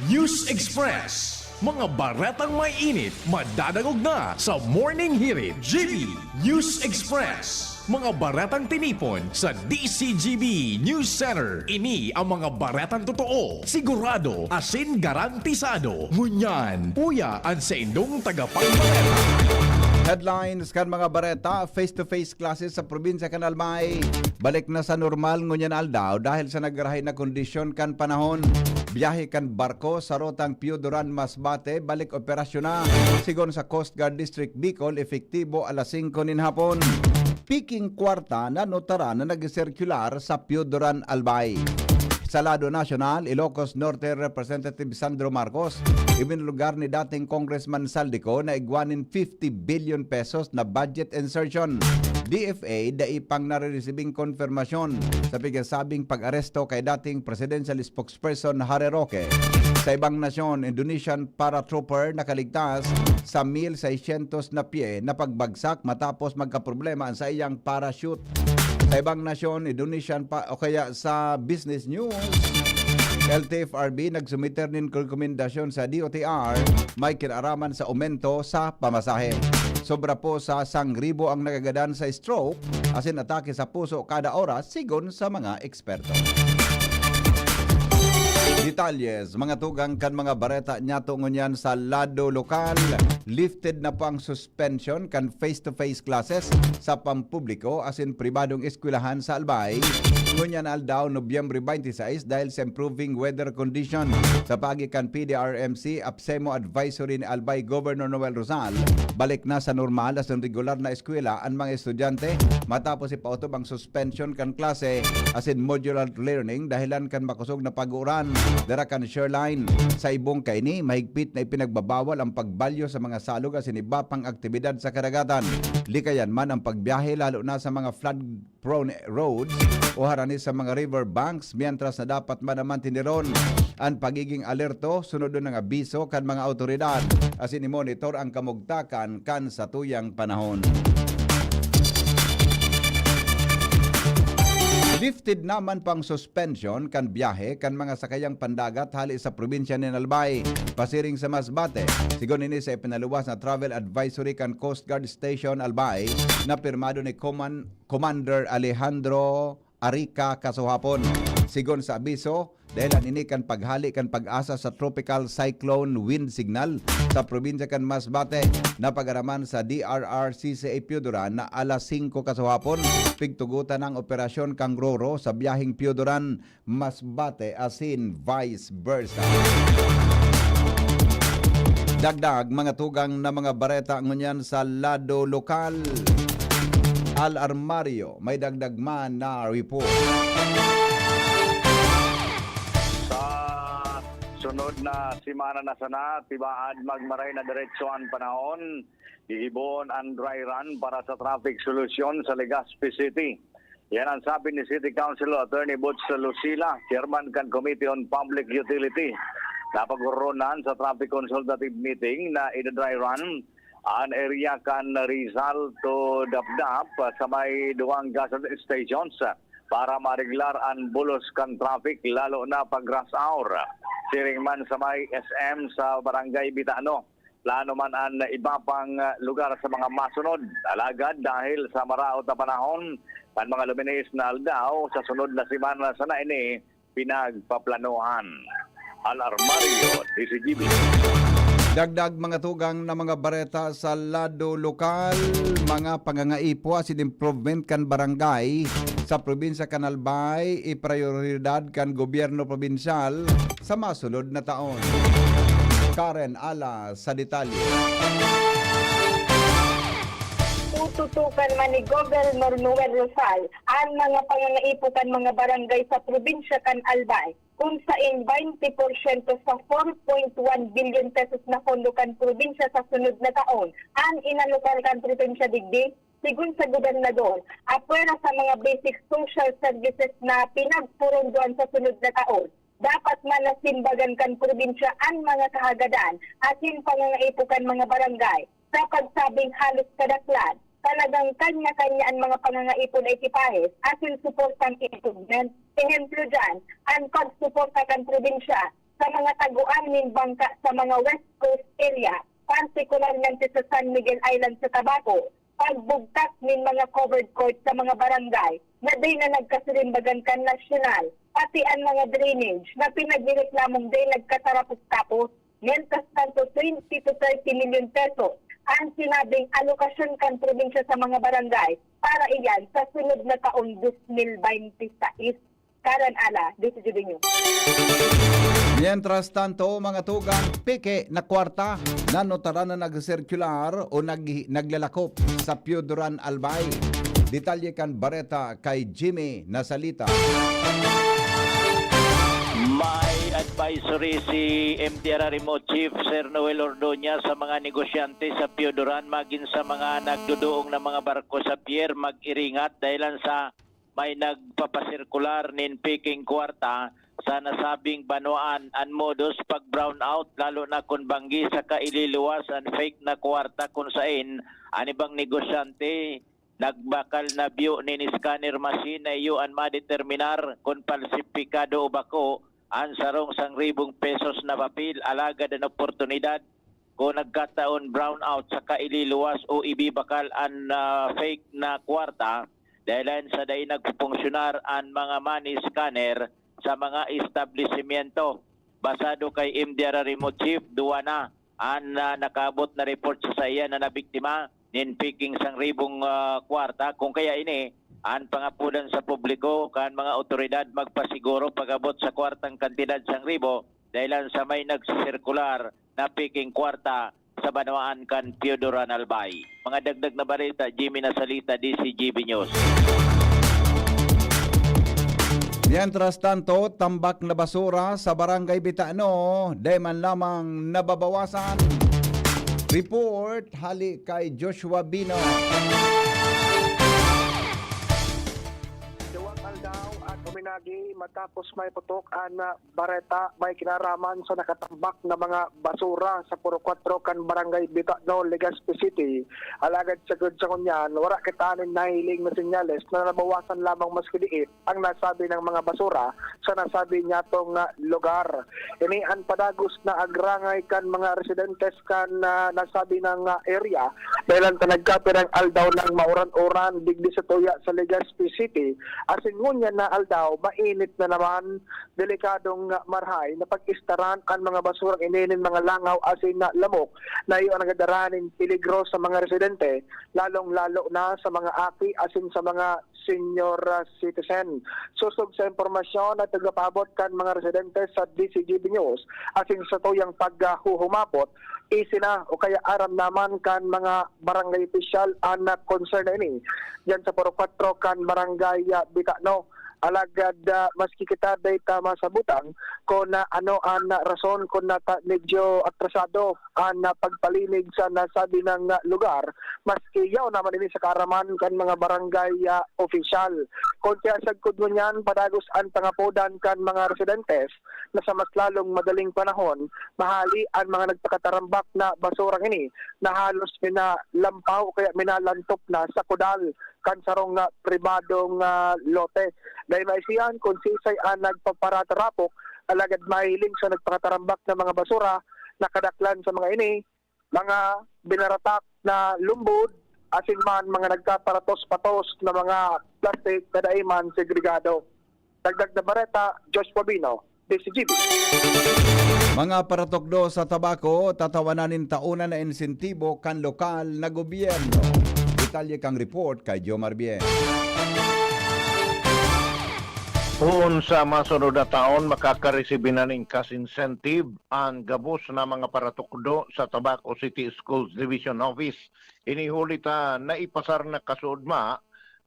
News Express. Mga baretang may init, madadangog na sa Morning Hirit. G B News Express. Mga baretang tinipon sa D C G B News Center. Ini ang mga baretang totoo, sigurado, asin garantisado. Ngunyan, uya an saindong tagapagbareta. Headlines kan mga bareta: face-to-face classes sa probinsya kan Albay balik na sa normal ngunyan aldaw dahil sa nagrahay na kondisyon kan panahon. Biyahe kan barko sa rutang Pio Duran, Masbate, balik operasyon na. Sigon sa Coast Guard District Bicol, epektibo alas singko nin hapon. Piking kwarta na notara na nagsiserkular sa Pio Duran, Albay. Sa lado nasyonal, Ilocos Norte Representative Sandro Marcos, ibinulgar ni dating Congressman Saldico na igwa nin fifty billion pesos na budget insertion. D F A, dai pang nareresibing konfirmasyon sa pigasabing pag-aresto kay dating presidential spokesperson Harry Roque. Sa ibang nasyon, Indonesian paratrooper nakaligtas sa mil seiscientos na pye na pagbagsak matapos magkaproblema ang saiyang parachute. Sa ibang nasyon, Indonesian pa, o kaya sa business news, L T F R B nagsumiter nin rekomendasyon sa D O T R may kinaraman sa aumento sa pamasahe. Sobra po sa sangribo ang nagagadan sa stroke asin atake sa puso kada oras, sigon sa mga eksperto. Detalles, mga tugang kan mga bareta niyato ngunyan sa lado lokal. Lifted na po ang suspension kan face-to-face classes sa pampubliko asin pribadong eskwelahan sa Albay. Ngunyan aldaw, Nobyembre twenty-six, dahil sa improving weather condition. Sa paagi kan P D R M C, APSEMO advisory ni Albay Governor Noel Rosal, balik na sa normal asin regular na eskwela an mga estudyante matapos ipautob ang suspension kan klase asin modular learning dahilan kan makosog na pag-uuran. Dara kan Shoreline. Sa ibong kaini, mahigpit na ipinagbabawal ang pagbalyo sa mga salog asin iba pang aktibidad sa karagatan. Likayan man ang pagbiyahe, lalo na sa mga flood-prone roads o harani sa mga river banks, mientras na dapat man naman tiniron ang pagiging alerto, sunodon ang abiso kan mga awtoridad asin i-monitor ang kamugtakan kan satuyang panahon. Lifted naman pang suspension kan biyahe kan mga sakayang pandagat hali sa probinsya nin Albay, pasiring sa Masbate. Sigon ini sa ipinaluwas na travel advisory kan Coast Guard Station Albay na pirmado ni Coman-, Commander Alejandro Arica kasuhapon. Sigon sa abiso, dahilan ini kan paghali kan PAGASA sa Tropical Cyclone Wind Signal sa probinsya kan Masbate na pag-araman sa D R R C C A Pioduran na alas singko kasuhapon, pigtugutan ang operasyon kan RoRo sa biyaheng Pioduran, Masbate asin vice versa. Dagdag, mga tugang na mga bareta ngunyan sa lado lokal. Al Armario, may dagdag man na report. Sa sunod na semana na sana, tibaad magmaray na diretso an panahon. Gigibohon an dry run para sa traffic solusyon sa Legazpi City. Yan ang sabi ni City Councilor Attorney Boots Lucila, chairman kan Committee on Public Utility. Napag-ororonan sa traffic consultative meeting na ida-dry run an area kan Rizal to Dapdap sa may duwang gasoline stations para mareglar an bulos kan traffic, lalo na pag rush hour. Siring man sa may S M sa Barangay Bitano, plano man an iba pang, ah, lugar sa mga masunod. Alagad dahil sa maraot na panahon, kan mga luminis na aldaw, sa sunod na semana sana ini pinagpaplanohan. Al Armario, D Z G B. Dagdag, mga tugang na mga bareta sa lado lokal, mga pangangaipo asin improvement kan barangay sa probinsya kan Albay, iprioridad kan gobyerno probinsyal sa masunod na taon. Karen Alas sa detalye. Tututukan man ni Governor Noel Rosal an mga pangangaipo kan mga barangay sa probinsya kan Albay, kun saen twenty porsyento sa four point one billion pesos na pondo kan probinsya sa sunod na taon an inalokar kan probinsya digdi. Sigon sa gobernador, apwera sa mga basic social services na pinagporondoan sa sunod na taon, dapat man na simbagan kan probinsya an mga kahagadan asin pangangaipo kan mga barangay. Sa pagsabing halos kadaklan, talagang kanya-kanya an mga pangangaipo na ikipahis asin suportang improvement. Ehemplo diyan, an pagsuporta kan probinsya sa mga tagoan nin bangka sa mga West Coast area, partikularmente sa San Miguel Island sa Tabaco, pagbugtak nin mga covered court sa mga barangay na dai na nagkasirimbagan kan nasyonal, pati an mga drainage na pinagrereklamong dai nagkatarapos-tapos. Mientras tanto, twenty to thirty milyon peso an sinabing alokasyon kan probinsya sa mga barangay para iyan sa sunod na taon, dos mil bente sais. Karen Ala, D C G B News. Mientras tanto, mga tugang, peke na kwarta, nanotaran na nagsirkular o nag-, naglalakop sa Pio Duran Albay. Detalye kan bareta kay Jimmy Nasalita. May advisory si M D R R M O Chief Sir Noel Ordoña sa mga negosyante sa Pio Duran, magin sa mga nagduduong na mga barko sa pier, mag-iringat dahilan sa may nagpapasirkular nin peking kwarta sa nasabing banwaan. An modus pag-brownout, lalo na kun banggi saka ililuwas an fake na kwarta kun saen an ibang negosyante nagbakal na biyo nin scanner machine na iyo an madeterminar kun palsipikado o bako an sarong sangribong pesos na papel. Alagad an oportunidad kung nagkataon brownout saka ililuwas o ibibakal an, ah, fake na kwarta, dahilan sa dai nagpupunsyonar an mga money scanner sa mga establisimyento. Basado kay M D R R M O Chief, duwa na an, ah, nakaabot na report sa saiya na nabiktima nin peking sangribong, ah, kwarta. Kung kaya ini, an pangapodan sa publiko kan mga awtoridad magpasiguro pag-abot sa kwartang kantidad sangribo dahilan sa may nagsisirkular na peking kwarta sa banwaan kan Pio Duran Albay. Mga dagdag na bareta, Jimmy Nasalita, D C G B News. Mientras tanto, tambak na basura sa Barangay Bitano, dai man lamang nababawasan. Report hali kay Joshua Bino. Duwang aldaw an uminagi matapos may putok an, ah, bareta may kinaraman sa nakatambak na mga basura sa Purok Kwatro kan Barangay Bitano, Legazpi City. Alagad sagkod sa ngunyan, wara kita nin nahiling na senyales na nabawasan lamang maski diit ang nasabi ng mga basura sa nasabi niyatong, ah, lugar. Ini an padagos na agrangay kan mga residentes kan, ah, nasabi ng, ah, area, dahilan ta nagkapirang aldaw nang mauran-uran digdi sa tuya sa Legazpi City. Asin ngunyan na aldaw, mainit na naman, delikadong, ah, marahay na pag-istaran an mga basurang ini nin mga langaw asin na lamok na iyo an nagadara nin peligro sa mga residente, lalong-lalo na sa mga aki asin sa mga senior, ah, citizen. Sosog sa impormasyon na tagapaabot kan mga residente sa D C G B News, asin sa tuyang paghuhumapot, isina o kaya aram naman kan mga barangay opisyal an, ah, concern na ini diyan sa Purok Kwatro kan Barangay, ah, Bitano. Alagad, ah, maski kita dai ta masabutang kun, ah, ano an, ah, rason kun nata-, medyo atrasado an, ah, pagpalinig sa nasabi ng, ah, lugar, maski yaon naman ini sa kaaraman kan mga barangay, ah, opisyal. Kun kaya sagkod ngunyan, padagos an pangapodan kan mga residentes na sa mas lalong madaling panahon, mahali an mga nagpakatarambak na basurang ini na halos minalampaw o kaya minalantop na sa kudal kan sarong, ah, pribadong, ah, lote. Dai maisihan kun siisay an nagpaparatarapok, alagad mahihiling sa nagpakatarambak na mga basura na kadaklan sa mga ini, mga binaratak na lumbod, asin man mga nagkaparatos-patos na mga plastik na dai man segregado. Dagdag na bareta, Josh Pabino, D C G B. Mga paratukdo sa tabako, tatawanan nin taonan na insentibo kan lokal na gobyerno. Detalye kan report kay Jomar Bien. Poon sa masunod na taon, makakaresibi na nin cash incentive an gabos na mga paratukdo sa Tabaco City Schools Division Office. Ini huli ta naipasar na kasuodma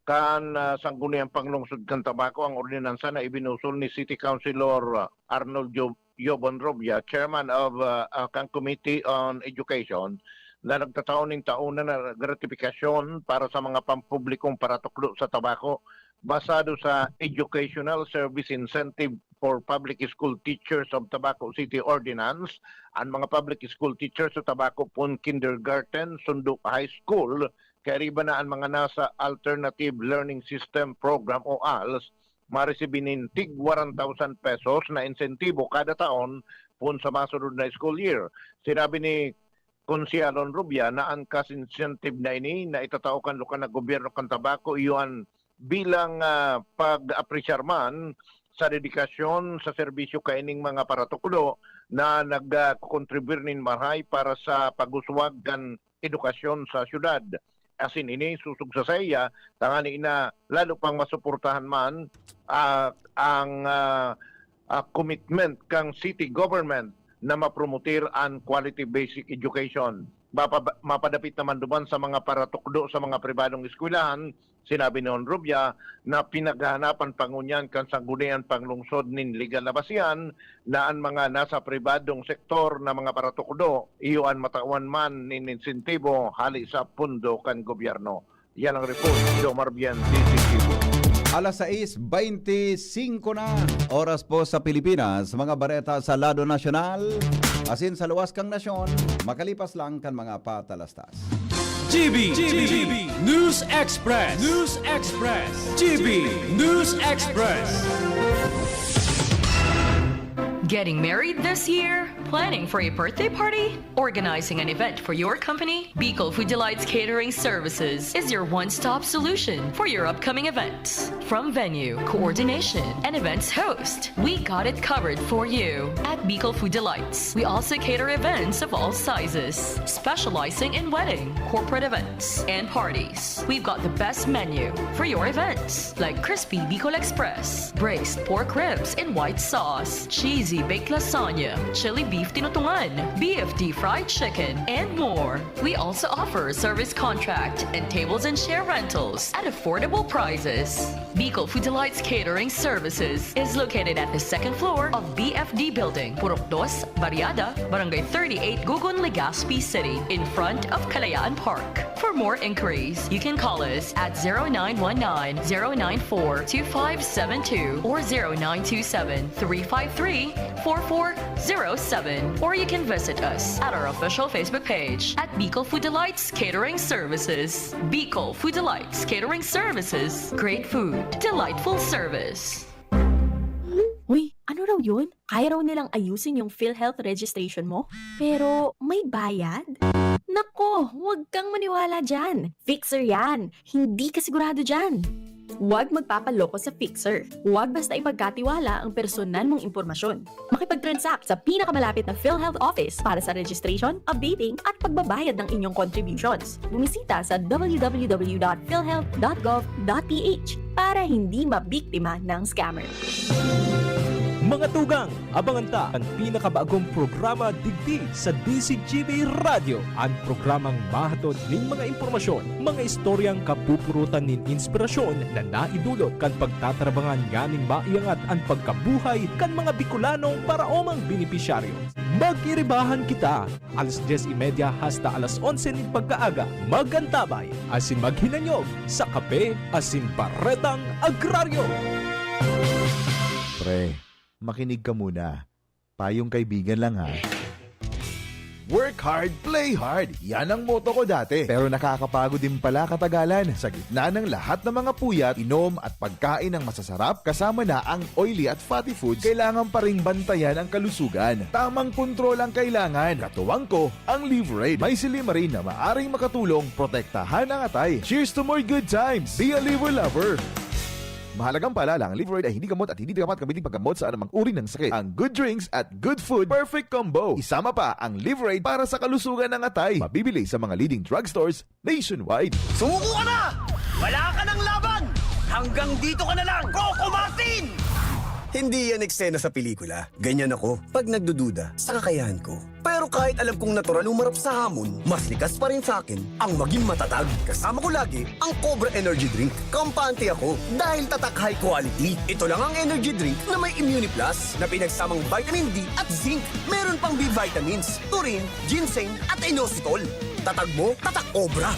kan, ah, Sangguniang Panglungsod kan Tabaco ang ordinansa na ibinusol ni City Councilor, ah, Arnold Jo-, Jobon Rubia, chairman of, ah, ah, kan Committee on Education, na nagtatao nin taon na gratifikasyong para sa mga pampublikong paratukdo sa tabako basado sa Educational Service Incentive for Public School Teachers of Tabaco City Ordinance. An mga public school teachers sa Tabaco pon kindergarten, sundo high school, kairiba na an mga nasa Alternative Learning System Program o als, maresibi nin tig one thousand pesos na insentibo kada taon poon sa masunod na school year. Sinabi ni Konsehalon Rubia na an cash incentive na ini na itatao kan lokal na gobyerno kan Tabaco iyo an bilang, ah, pag-apresyar man sa dedikasyon sa serbisyo kaining mga paratukdo na nagkokontribir nin marahay para sa pag-uswag kan edukasyon sa syudad. asin ini sosog sa saiya, tangani na lalo pang masuportahan man, ah, ang, ah, ah, commitment kan city government na mapromote an quality basic education. Mapa-, mapadapit naman duman sa mga paratukdo sa mga pribadong eskwelahan, sinabi ni Hon Rubia na pinaghahanapan pa ngunyan kan Sangguniang Panglungsod nin legal na basihan na an mga nasa pribadong sektor na mga paratukdo, iyo an matawan man nin insentibo hali sa pondo kan gobyerno. Yan ang report, Jomar Bien, D C Cebu. Alas sais beintisinko na, oras po sa Pilipinas. Mga bareta sa lado nasyonal, asin sa luwas kang nasyon, makalipas lang kan mga patalastas. G B, G B, News Express, News Express, G B News Express. Getting married this year? Planning for a birthday party? Organizing an event for your company? Bicol Food Delights Catering Services is your one-stop solution for your upcoming events. From venue, coordination, and events host, we got it covered for you. At Bicol Food Delights, we also cater events of all sizes, specializing in wedding, corporate events, and parties. We've got the best menu for your events, like crispy Bicol Express, braised pork ribs in white sauce, cheesy baked lasagna, chili beef tinutungan, B F D fried chicken, and more. We also offer service contract and tables and chair rentals at affordable prices. Bicol Food Delights Catering Services is located at the second floor of B F D Building, Purok Dos, Barriada, Barangay thirty-eight, Gugun, Legazpi City, in front of Kalayaan Park. For more inquiries, you can call us at zero nine one nine, zero nine four, two five seven two or zero nine two seven, three five three, four four zero seven. Or you can visit us at our official Facebook page at Bicol Food Delights Catering Services. Bicol Food Delights Catering Services. Great food, delightful service. Uy, ano raw yun? Kaya raw nilang ayusin yung PhilHealth registration mo? Pero may bayad? Nako, huwag kang maniwala dyan. Fixer yan. Hindi ka sigurado dyan. Huwag magpapaloko sa Fixer. Huwag basta ipagkatiwala ang personal mong impormasyon. Makipag-transact sa pinakamalapit na PhilHealth office para sa registration, updating, at pagbabayad ng inyong contributions. Bumisita sa w w w dot philhealth dot gov dot p h para hindi mabiktima ng scammer. Mga tugang, abangan ta an pinakabagong programa digdi sa D C G B Radyo, an programang mahatod nin mga impormasyon, mga istoryang kapupurutan nin inspirasyon na naidulot kan pagtatrabangan nganing maiangat an pagkabuhay kan mga Bicolanong paraomang benepisyaryo. Mag-iribahan kita, alas dyes y media hasta alas onse nin pagkaaga. Mag-antabay asin maghinanyog sa Kape asin Baretang Agraryo. Pre, makinig ka muna. Payong kaibigan lang, ha. Work hard, play hard. Yan ang motto ko dati. Pero nakakapagod din pala katagalan. Sa gitna ng lahat ng mga puyat, inom at pagkain ng masasarap, kasama na ang oily at fatty foods, kailangan pa ring bantayan ang kalusugan. Tamang kontrol ang kailangan. Katuwang ko, ang Livraid. May silymarin na maaring makatulong protektahan ang atay. Cheers to more good times! Be a Livra lover! Mahalagang paalala, ang Livraid ay hindi gamot at hindi dapat gamitin paggamot sa anumang uri ng sakit. Ang good drinks at good food, perfect combo. Isama pa ang Livraid para sa kalusugan ng atay. Mabibili sa mga leading drugstores nationwide. Sumuko ka na! Wala ka ng laban! Hanggang dito ka na lang, Coco Martin! Hindi yan eksena sa pelikula. Ganyan ako pag nagdududa sa kakayahan ko. Pero kahit alam kong natural umarap sa hamon, mas likas pa rin sa akin ang maging matatag. Kasama ko lagi ang Cobra Energy Drink. Kampante ako dahil tatak high quality. Ito lang ang energy drink na may Immune Plus na pinagsamang vitamin D at zinc. Meron pang B vitamins, taurine, ginseng at inositol. Tatag mo, tatak Cobra!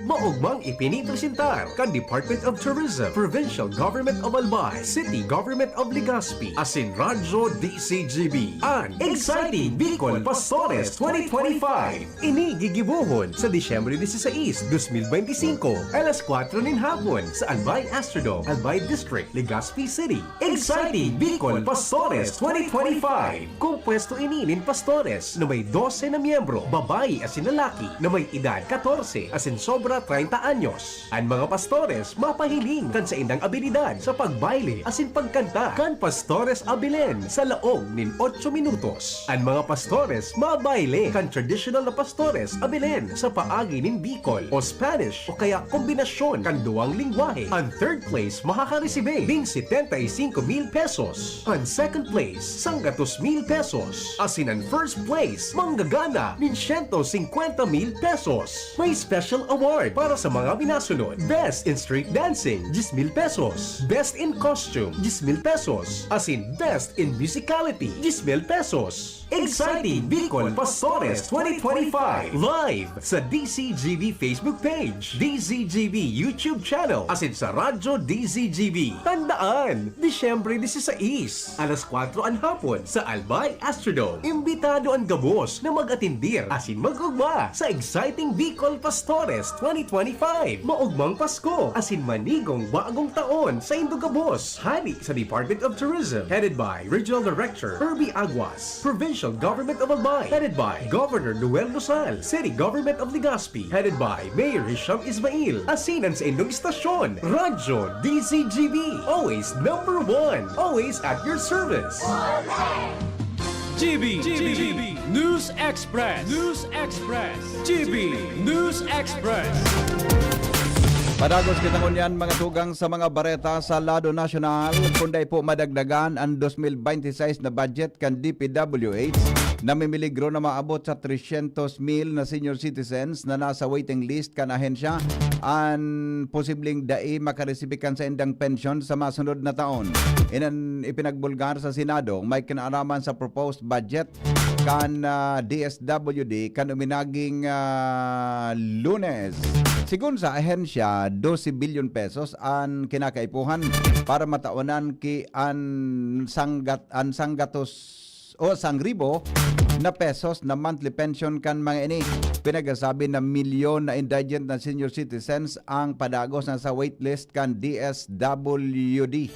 Maogmang ipinipresentar kan Department of Tourism, Provincial Government of Albay, City Government of Legazpi, asin Radyo D C G B, an Exciting Bicol Pastores twenty twenty-five. Ini gigibohon sa Disyembre dieciséis, dos mil beintisinko, alas kuwatro nin hapon sa Albay Astrodome, Albay District, Legazpi City. Exciting Bicol Pastores twenty twenty-five. Kompuesto ini nin pastores na may dose na miyembro, babayi asin lalaki, na may edad katorse asin sobra treinta anyos. An mga pastores mapahiling kan saindang abilidad sa pagbayle asin pagkanta kan Pastores Abilen sa laog nin otso minutos. An mga pastores mabayle kan traditional na Pastores Abilen sa paagi nin Bicol o Spanish o kaya kombinasyon kan duwang lengwahe. An third place makakaresibe nin setenta y cinco mil pesos. An second place, sanggatos mil pesos. Asin an first place, manggagana nin siyento singkwenta mil pesos. May special award para sa mga minasunod. Best in Street Dancing, diyes mil pesos. Best in Costume, diyes mil pesos. Asin Best in Musicality, diyes mil pesos. Exciting Bicol Pastores twenty twenty-five, live sa D Z G B Facebook page, D Z G B YouTube channel, asin sa Radyo D Z G B. Tandaan, Disyembre dieciséis, alas kwatro an hapon sa Albay Astrodome. Imbitado an gabos na mag-atendir asin mag-ugma sa Exciting Bicol Pastores twenty twenty-five. Maugmang Pasko asin manigong bagong taon saindo gabos. Hali sa Department of Tourism, headed by Regional Director Herbie Aguas, Provincial Government of Albay, headed by Governor Noel Rosal, City Government of Legazpi, headed by Mayor Hisham Ismail, asin an saindong istasyon, Radyo D Z G B, always number one, always at your service. G B, G B, News Express, News Express, G B, News Express. Padagos kita ngunyan, mga tugang, sa mga bareta sa lado nasyonal. Kung dai po madagdagan an dos mil bente y seis na budget kan D P W H, namimiligro na maabot sa tresyentos mil na senior citizens na nasa waiting list kan ahensya an posibleng dai makaresibi kan saindang pensyon sa masunod na taon. Inan ipinagbulgar sa Senado, may kinaaraman sa proposed budget kan ah, D S W D kan uminaging ah, Lunes. Sigun sa ahensya, dose bilyon pesos an kinakaipuhan para matawanan ki an sanggat an sanggatos o sangribo na pesos na monthly pension kan mga ini. Pinagsasabi na milyon na indigent na senior citizens ang padagos na sa waitlist kan D S W D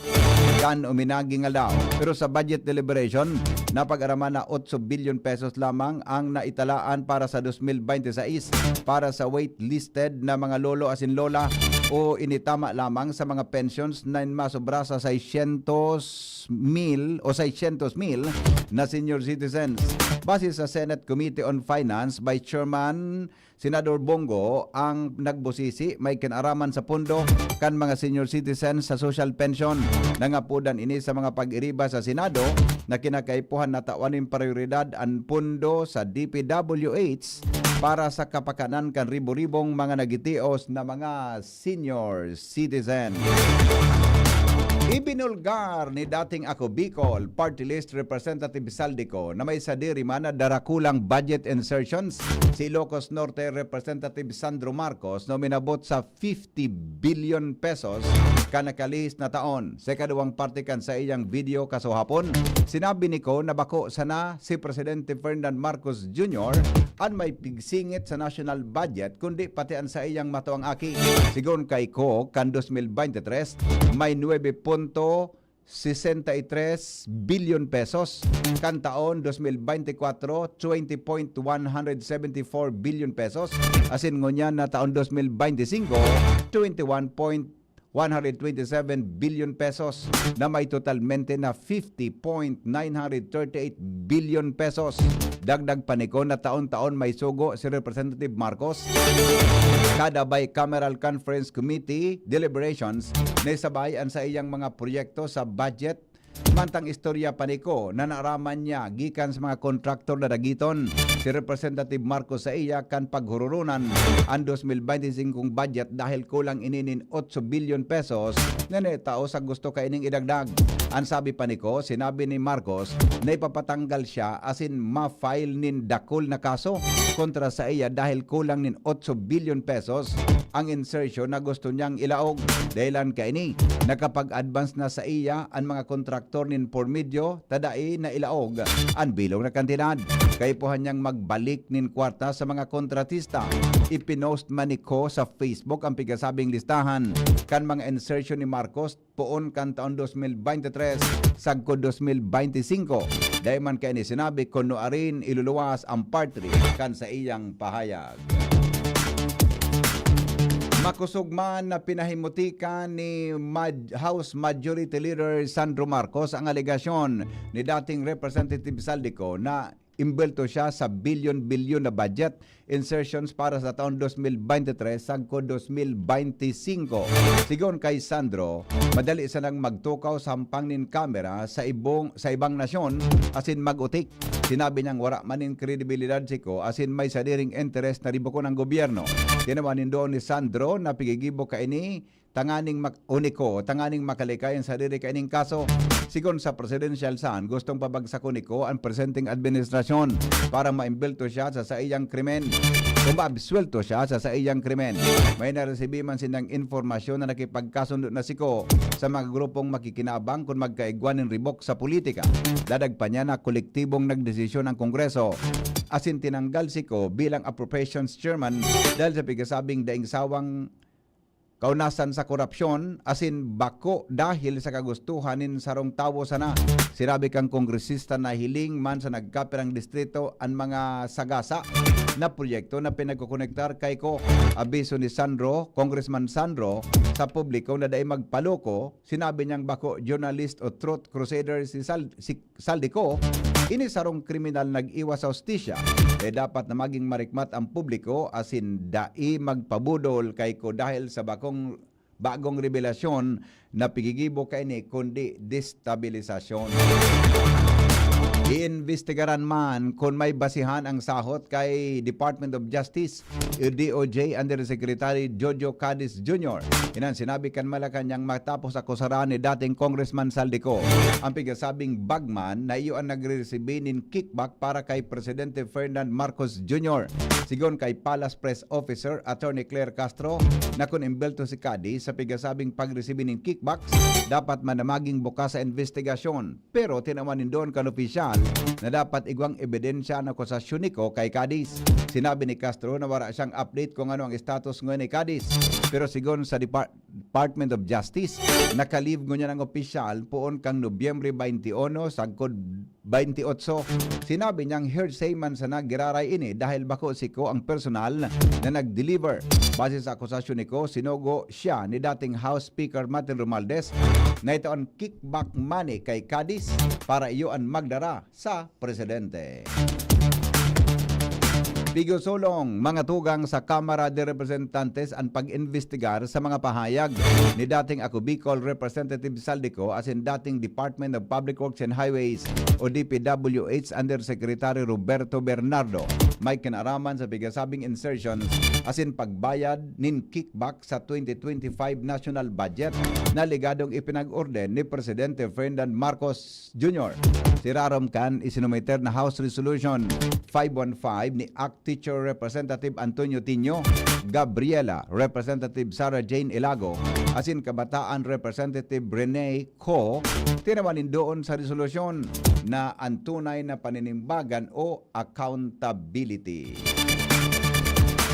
kan uminaging aldaw. Pero sa budget deliberation, napag-araman na otso bilyon pesos lamang ang naitalaan para sa dos mil bente y seis para sa waitlisted na mga lolo asin lola o initama lamang sa mga pensions na masobra sa seiscientos mil o seiscientos mil na senior citizens. Base sa Senate Committee on Finance, Vice Chairman Senador Bong Go ang nagbusisi may kinaraman sa pondo kan mga senior citizens sa social pension. Nangapodan ini sa mga pag-iriba sa Senado na kinakaipuhan na tawan nin prioridad an pondo sa D P W H para sa kapakanan kan ribo-ribong mga nagitios na mga senior citizen. Ibinulgar ni dating Ako Bicol Party List Representative Saldico na may sadiri man na darakulang budget insertions si Ilocos Norte Representative Sandro Marcos na uminabot sa fifty billion pesos kan nakalihis na taon. Sa ikaduwang parte kan saiyang video kasuhapon, sinabi ni Ko na bako sana si Presidente Ferdinand Marcos Junior an may pigsingit sa national budget kundi pati an saiyang matuang aki. Sigon kay Ko, kan dos mil bente tres, may nuebe punto sesenta y tres bilyon pesos. Kan taon dos mil bente kwatro, twenty point one hundred seventy four billion pesos. Asin ngunyan na taon dos mil bente singko, twenty one point one hundred twenty seven billion pesos na may totalmente na fifty point nine hundred thirty eight billion pesos. Dagdag pa ni Ko na taon-taon may sugo si Representative Marcos kada bicameral conference committee deliberations na isabay an saiyang mga proyekto sa budget. Mantang istorya pa ni Ko na naaraman niya gikan sa mga kontraktor na dagiton si Representative Marcos sa iya kan paghuroronan an dos mil bente singkong budget dahil kulang ini nin otso bilyon pesos na naitao sa gusto kaining idagdag. An sabi pa ni Ko, sinabi ni Marcos na ipapatanggal siya asin ma-file nin dakul na kaso kontra sa iya dahil kulang nin otso bilyon pesos ang insertion na gusto niyang ilaog. Dahilan kaini, nakapag-advance na sa iya an mga kontraktor nin por medyo ta dai na ilaog an bilog na kantidad. Kaipuhan niyang magbalik nin kwarta sa mga kontratista. Ipinost man ni Ko sa Facebook ang pigasabing listahan kan mga insertion ni Marcos poon kan taon dos mil bente tres sagkod dos mil bente singko. Dai man kaini sinabi kun nuarin iluluwas ang part three kan saiyang pahayag. Makosog man na pinahimutikan ni Maj-, House Majority Leader Sandro Marcos ang alegasyon ni dating Representative Zaldy Co na imbwelto siya sa bilyon-bilyon na budget insertions para sa taon dos mil bente tres sagkod dos mil bente singko. Sigon kay Sandro, madali sanang magtukaw sa hampang nin kamera sa ibong, sa ibang nasyon asin mag-utik. Sinabi niyang wara man nin kredibilidad si Co asin may sadiring interes na ribukon ang gobyerno. Tinawan nin duon ni Sandro na pigigibo kaini tanganing mak-, o ni Co, tanganing makalikay an sadiri kaining kaso. Sigon sa Presidential Sun, gustong pabagsakon ni Co an presenteng administrasyon para maimbelto siya sa saiyang krimen o maabsuelto siya sa saiyang krimen. May naresibi man sindang impormasyon na nakipagkasundo na si Co sa mga grupong makikinabang kun magkaigwa nin ribok sa politika. Dadagpan niya na kolektibong nagdesisyon ang Kongreso asin tinanggal si Co bilang appropriations chairman dahil sa pigasabing daing sawang kaunasan sa korapsyon asin bako dahil sa kagustuhan nin sarong tawo sana. Sinabi kan kongresista na hiling man sa nagkapirang distrito an mga sagasa na proyekto na pinagkokonektar kay Co. Abiso ni Sandro, Congressman Sandro, sa publiko na dai magpaloko. Sinabi niyang bako journalist o truth crusader si Sal-, si Zaldy Co, ini sarong kriminal nag-iwas sa hustisya, kaya dapat na maging marikmat ang publiko asin dai magpabudol kay Co dahil sa bakong, bagong rebelasyon na pigigibo kaini kundi destabilisasyon. Iimbestigaran man kun may basihan ang sahot kay Department of Justice, D O J Undersecretary Jojo Cadiz Junior. Iyan an sinabi kan Malacañang matapos akusaraan ni dating Congressman Zaldy Co ang pigasabing bagman na iyo an nagre-resibi nin kickback para kay Presidente Ferdinand Marcos Junior. Sigon kay Palace Press Officer Attorney Claire Castro na kun imbelto si Cadiz sa pigasabing pagresibi nin kickbacks, dapat man na maging bukas sa investigasyon. Pero tinawan nin duon kan opisyal na dapat igwang ebidensya an akusasyon ni Co kay Cadiz. Sinabi ni Castro na wara siyang update kung ano ang status ngayon ni Cadiz. Pero sigon sa Depar-, Department of Justice, naka-leave ngunyan ang opisyal poon kan Nobyembre twenty-one sagkod twenty-eight. Sinabi niyang hearsay man sana giraray ini dahil bako si Co ang personal na nag-deliver. Base sa akusasyon ni Co, sinugo siya ni dating House Speaker Martin Romualdez na ito an kickback money kay Cadiz para iyo an magdara sa presidente. Pigsusulong mga tugang sa Kamara de Representantes an pag-imbestigar sa mga pahayag ni dating Ako Bicol Representative Zaldy Co asin dating Department of Public Works and Highways o D P W H Undersecretary Roberto Bernardo. May kinaraman sa pigasabing insertions asin pagbayad nin kickback sa twenty twenty-five national budget na ligadong ipinag-orden ni Presidente Ferdinand Marcos Junior. Sirarom kan isinumiter na House Resolution five one five ni ACT Teacher Representative Antonio Tinio, Gabriela Representative Sarah Jane Ilago, asin Kabataan Representative Rene Co, tinawan nin duon sa resolusyon na an tunay na paninimbagan o accountability.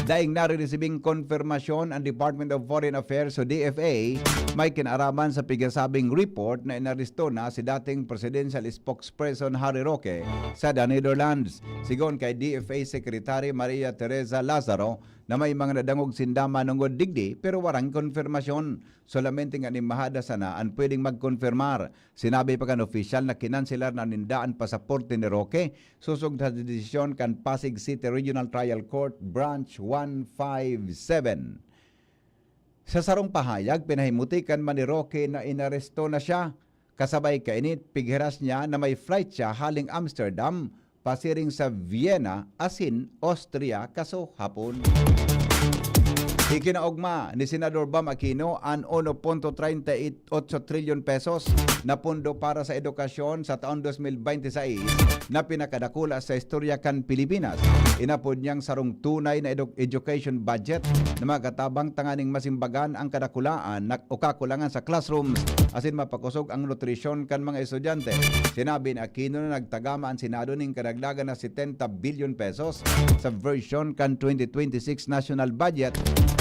Daing nareresibing konfirmasyon ang Department of Foreign Affairs o D F A, may kinaraman sa pigasabing report na inaresto na si dating presidential spokesperson Harry Roque sa The Netherlands. Sigon kay D F A Secretary Maria Teresa Lazaro na may mga nadangog sinda manongod digdi pero warang konfirmasyon. Solamente nga ni Mahada sana an pwedeng magkonfirmar. Sinabi pa kan opisyal na kinanselar na ninda an pasaporte ni Roque, sosog sa desisyon kan Pasig City Regional Trial Court Branch one five seven. Sa sarong pahayag, pinahimutikan man ni Roque na inaresto na siya. Kasabay kaini, pighiras niya na may flight siya haling Amsterdam pasiring sa Vienna asin Austria kasuhapon. Ikinaogma ni Senador Bam Aquino an uno punto treinta y ocho trilyon pesos na pondo para sa edukasyon sa taon dos mil bente seis na pinakadakula sa istorya kan Pilipinas. Inapod niyang sarong tunay na edu-, education budget na makatabang tanganing masimbagan ang kadakulaan na, o kakulangan sa classrooms asin mapakosog ang nutrisyon kan mga estudyante. Sinabi ni Aquino na nagtagama an Senado nin kadagdagan na setenta bilyon pesos sa version kan twenty twenty-six national budget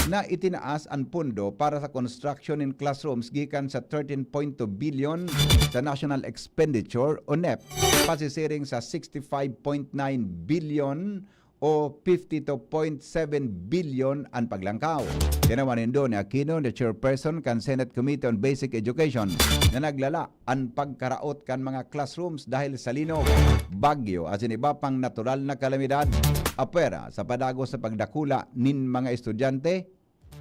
na itinaas an pondo para sa construction nin classrooms gikan sa thirteen point two billion sa national expenditure o nep, pasisiring sa sixty-five point nine billion o fifty two point seven bilyon an paglangkaw. Tinawan nindo ni Aquino, the chairperson kan Senate Committee on Basic Education, na naglala an pagkaraot kan mga classrooms dahil sa linog, bagyo, asin iba pang natural na kalamidad. Apwera sa padagos sa pagdakula nin mga estudyante,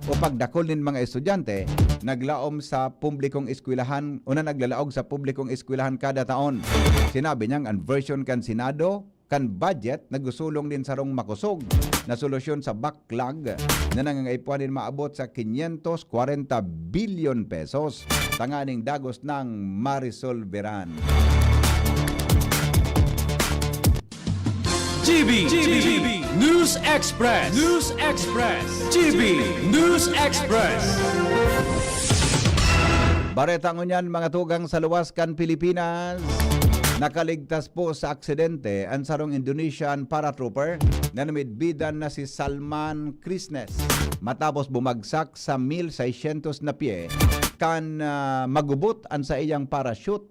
o pagdakul nin mga estudyante, naglaom sa publikong eskwelahan o na naglalaog sa publikong eskwelahan kada taon. Sinabi niyang an version kan Senado kan budget nagsusulong nin sarong makosog na solusyon sa backlog na nangangaipuhan nin maabot sa quinientos kwarenta bilyon pesos tanganing dagos nang maresolveran. G B, G B, News Express, News Express, G B News Express. Bareta ngunyan, mga tugang sa luwas kan Pilipinas. Nakaligtas po sa aksidente an sarong Indonesian paratrooper na namidbidan na si Salman Krisnes matapos bumagsak sa mil seiscientos na pye kan ah, magubot an saiyang parachute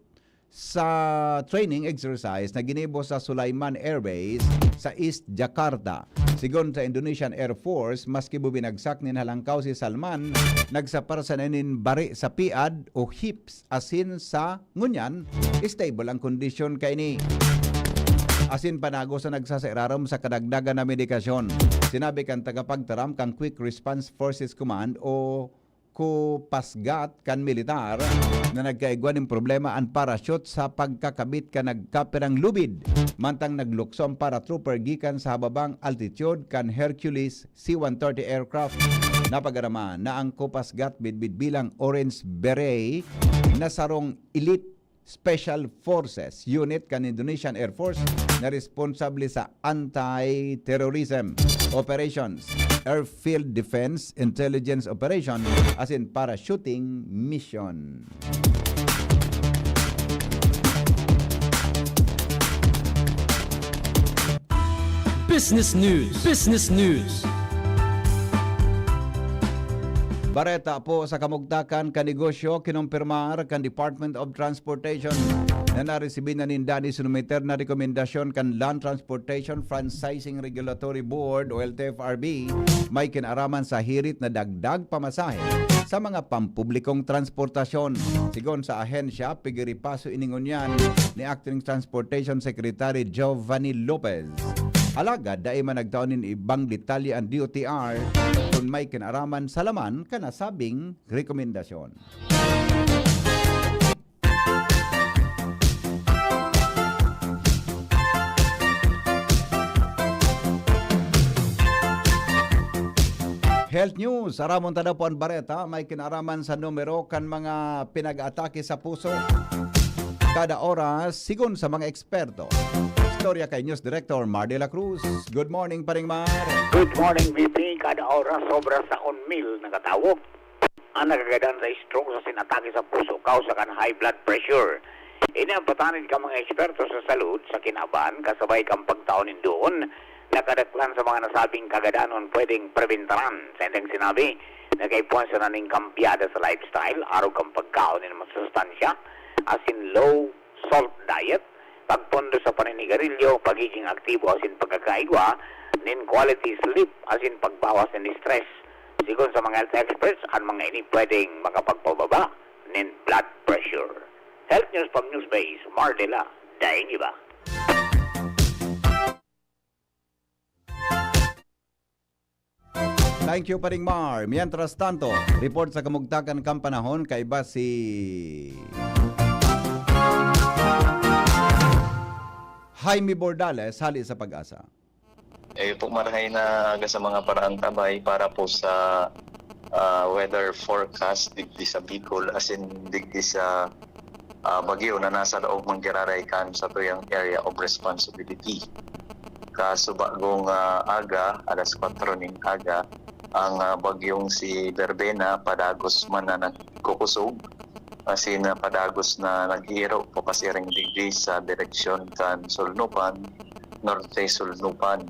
sa training exercise na ginibo sa Sulaiman Air Base sa East Jakarta. Sigon sa Indonesian Air Force, maski bubinagsak nin halangkaw si Salman, nagsapar sana nin bari sa piad o hips, asin sa ngunyan, stable ang kondisyon kaini. Asin panago sa nagsasairarom sa kadagdagan na medikasyon. Sinabi kan tagapagtaram kan Quick Response Forces Command o Kopasgat kan militar na nagkaigwa nin problema an parachute sa pagkakabit kan nagkapirang lubid, mantang naglukso an paratrooper gikan sa hababang altitude kan Hercules C one thirty aircraft. Napag-araman na ang Kopasgat midbid bilang Orange Beret na sarong elite Special Forces Unit kan Indonesian Air Force na responsable sa anti-terrorism operations, airfield defense, intelligence operation, asin parachuting mission. Business News. Business News. Bareta po sa kamugtakan kan negosyo, kinumpirmar kan Department of Transportation na naresibi na ninda ni Sumiter na rekomendasyon kan Land Transportation Franchising Regulatory Board o L T F R B may kinaraman sa hirit na dagdag pamasahe sa mga pampublikong transportasyon. Sigon sa ahensya, pigiripaso ini ngunyan ni Acting Transportation Secretary Giovanni Lopez. Alagad dai man nagtao nin ibang detalye ang D O T R kun may kinaraman sa laman kan nasabing rekomendasyon. Health News, aramon ta daw po an bareta may kinaraman sa numero kan mga pinag-atake sa puso. Kada oras, sigon sa mga eksperto. Istorya kay News Director Mar de la Cruz. Good morning, Paring Mar. Good morning, V P. Kada oras, sobra sa un mil na katawo ang nagagadan sa stroke asin atake sa puso kausa kan high blood pressure. Ini ang patanid kan mga eksperto sa salud sa kinaban kasabay kan pagtao nin duon na kadaklan sa mga nasabing kagadanon pwedeng prebentaran. Sa indang sinabi, nagkaipuhan sana nin kampyada sa lifestyle, arog kan pagkaon nin masustansya, asin low salt diet, pagpondo sa paninigarilyo, pagiging aktibo asin pagkakaigwa nin quality sleep asin pagbawas nin stress. Sigon sa mga health experts, an mga ini pwedeng makapagpababa nin blood pressure. Health News from Newsbase, Mardela, daing iba. Thank you, Paring Mar. Mientras tanto, report sa kamugtakan kan panahon kaiba si Jaime Bordales, hali sa Pag-asa. Eh po, marahay na aga sa mga paraantabay para po sa ah, weather forecast digdi sa Bicol, asin digdi sa ah, bagyo na nasa laog man giraray kan satuyang area of responsibility. Kasubagong ah, aga, alas kwatro nin aga, ang ah, bagyong si Verbena padagos man na nagkukusog, asin ah, padagos na nag-iiro papasiring digdi sa direksyon kan Sulnupan, Norte Sulnupan.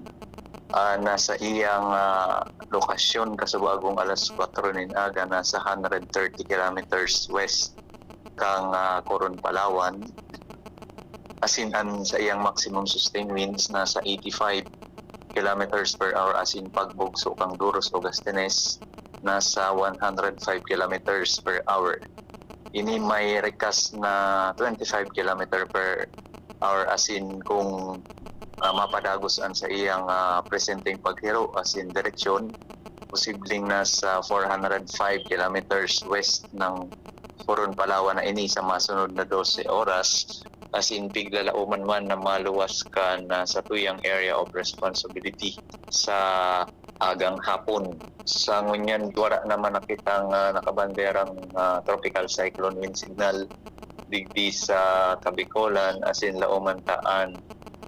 Ah, nasa iyang ah, lokasyon kasubagong alas kwatro nin aga, nasa hundred thirty kilometers west kan ah, Coron, Palawan. Asin an saiyang maximum sustained winds nasa eighty-five kilometers per hour, asin pagbugso kan Durus o Gastenes, nasa one hundred five kilometers per hour. Ini may rikas na twenty-five kilometer per hour, asin kung, ah, mapadagos an saiyang, ah, presenteng paghiro asin direksyon, posibleng nasa four hundred five kilometers west ng Coron, Palawan na ini sa masunod na dose oras, asin piglalaoman man na maluwas kan, ah, satuyang area of responsibility sa agang hapon. Sa ngunyan, wara naman nakitang, ah, nakabanderang, ah, tropical cyclone wind signal digdi sa Kabicolan, asin laoman ta an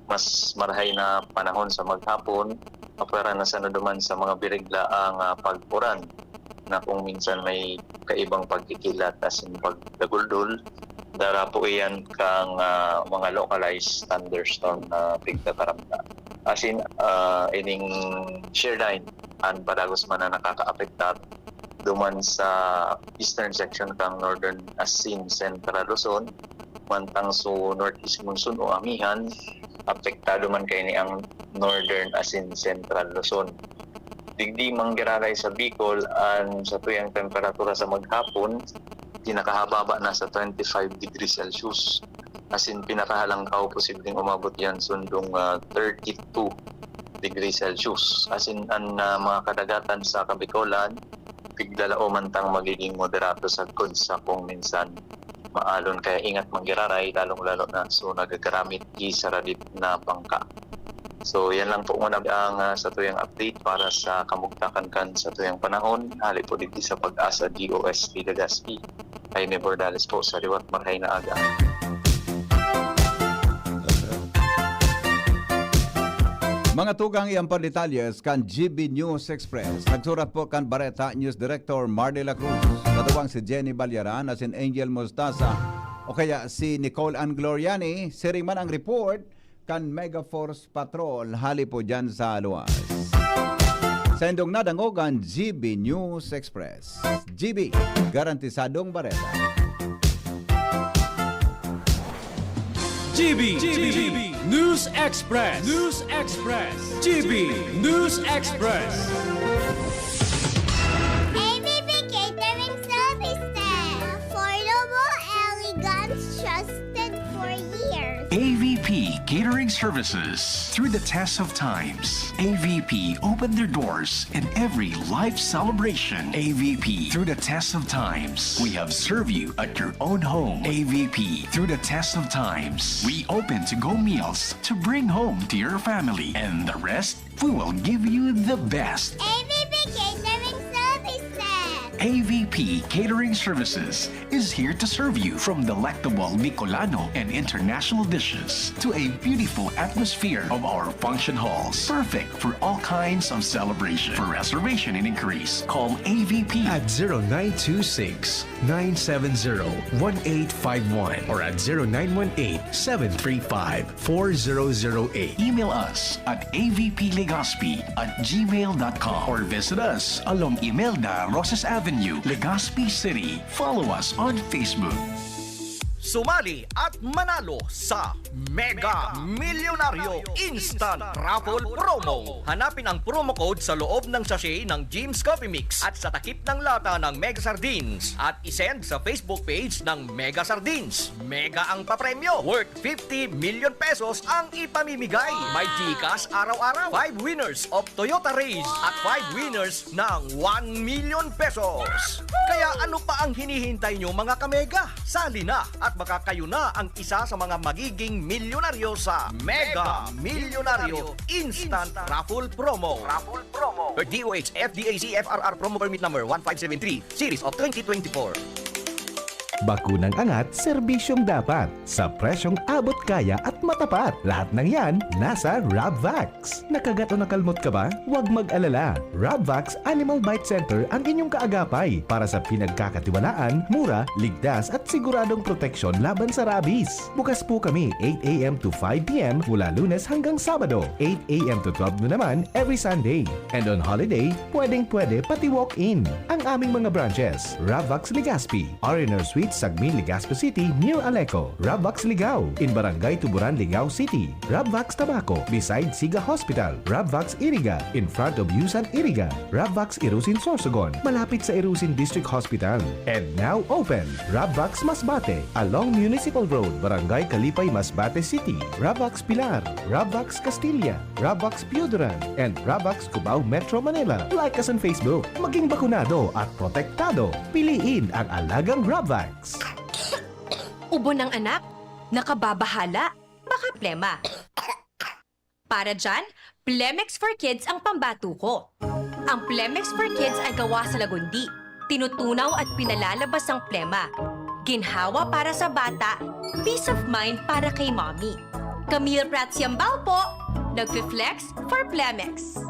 mas marahay na panahon sa maghapon, apwera na sana duman sa mga birigla ang, ah, pag-uran na kung minsan may kaibang pagkikilat asin pagdaguldol, darapo iyan kang, ah, mga localized thunderstorm na pigtataramta. Asin, ah, ining shear line, an padagos man na nakakaapektar duman sa eastern section kang northern asin central Luzon, mantang so northeast monsoon o amihan, apektado man kaini ang northern asin central Luzon. Digdi manggiraray sa Bicol, an satuyang temperatura sa maghapon, pinakahababa nasa twenty-five degrees Celsius. Asin pinakahalangkaw, posibleng umabot yan sundong, ah, thirty-two degrees Celsius. Asin an, ah, mga kadagatan sa Kabicolan, piglalaoman tang magiging moderato sagkod sa kung minsan maalon. Kaya ingat manggiraray, lalong-lalo na so nagagaramit ki sa radit na bangka. So, yan lang po muna ang, ah, satuyang update para sa kamugtakan kan satuyang panahon. Hali po digdi sa Pag-asa D O S P Legazpi. Jaime Bordales po sa liwat, marahay na aga. Mga tugang, iyan pa detalye kan G B News Express. Nagsurat po kan Bareta News Director Marley La Cruz. Katuwang si Jenny Balyaran asin Angel Mostaza o kaya si Nicole Ann Gloriani. Siring man ang report kan Mega Force Patrol hali po dyan sa luwas. Sa indong nadangogan, G B News Express. G B, garantisadong bareta. G B, G B, News Express, News Express, G B News Express. A V P Catering Services. Affordable, elegant, trusted for years. A V P Catering Services. Through the test of times, A V P opened their doors in every life celebration. A V P, through the test of times, we have served you at your own home. A V P, through the test of times, we open to-go meals to bring home to your family. And the rest, we will give you the best. A V P Catering Services. A V P Catering Services is here to serve you, from delectable Bicolano and international dishes to a beautiful atmosphere of our function halls, perfect for all kinds of celebration. For reservation and inquiries, call A V P at zero nine two six, nine seven zero, one eight five one or at zero nine one eight, seven three five, four zero zero eight. Email us at A V P Legazpi at gmail dot com or visit us along Imelda Rosas Avenue, Legazpi City. Follow us on Facebook. Sumali at manalo sa Mega Milyonaryo Instant Raffle Promo. Hanapin ang promo code sa loob ng sachet ng Jim's Coffee Mix at sa takip ng lata ng Mega Sardines at isend sa Facebook page ng Mega Sardines. Mega ang papremyo, worth fifty million pesos ang ipamimigay. May GCash araw-araw. Five winners of Toyota Raize at five winners ng one million pesos. Kaya ano pa ang hinihintay nyo, mga kamega? Sali na at baka kayo na ang isa sa mga magiging milyonaryo sa Mega Milyonaryo Instant Raffle Promo. Raffle Promo. Per D O H F D A C F R R Promo Permit Number one five seven three, Series of twenty twenty-four. Bakunang angat, serbisyong dapat, sa presyong abot kaya at matapat. Lahat ng yan, nasa Rabvax. Nakagat o nakalmot ka ba? Huwag mag-alala. Rabvax Animal Bite Center ang inyong kaagapay para sa pinagkakatiwalaan, mura, ligtas at siguradong proteksyon laban sa rabies. Bukas po kami eight a m to five p m mula Lunes hanggang Sabado, eight a m to twelve noon naman every Sunday. And on holiday, pwedeng-pwede pati walk-in. Ang aming mga branches, Rabvax Legazpi, R and R Suite, Sagmin, Legazpi City, near Aleco. Rabvax Ligao, in Barangay Tuburan, Ligao City. Rabvax Tabaco, beside Siga Hospital. Rabvax Iriga, in front of Yusan Iriga. Rabvax Irusin, Sorsogon, malapit sa Irusin District Hospital. And now open, Rabvax Masbate, along Municipal Road, Barangay Kalipay, Masbate City. Rabvax Pilar, Rabvax Castilla, Rabvax Pioduran, and Rabvax Cubao, Metro Manila. Like us on Facebook. Maging bakunado at protektado. Piliin ang alagang Rabvax. Ubo ng anak? Nakababahala? Baka plema. Para dyan, Plemex for Kids ang pambato ko. Ang Plemex for Kids ay gawa sa lagundi. Tinutunaw at pinalalabas ang plema. Ginhawa para sa bata, peace of mind para kay mommy. Camille Prats Yambao po, nagfi-flex for Plemex.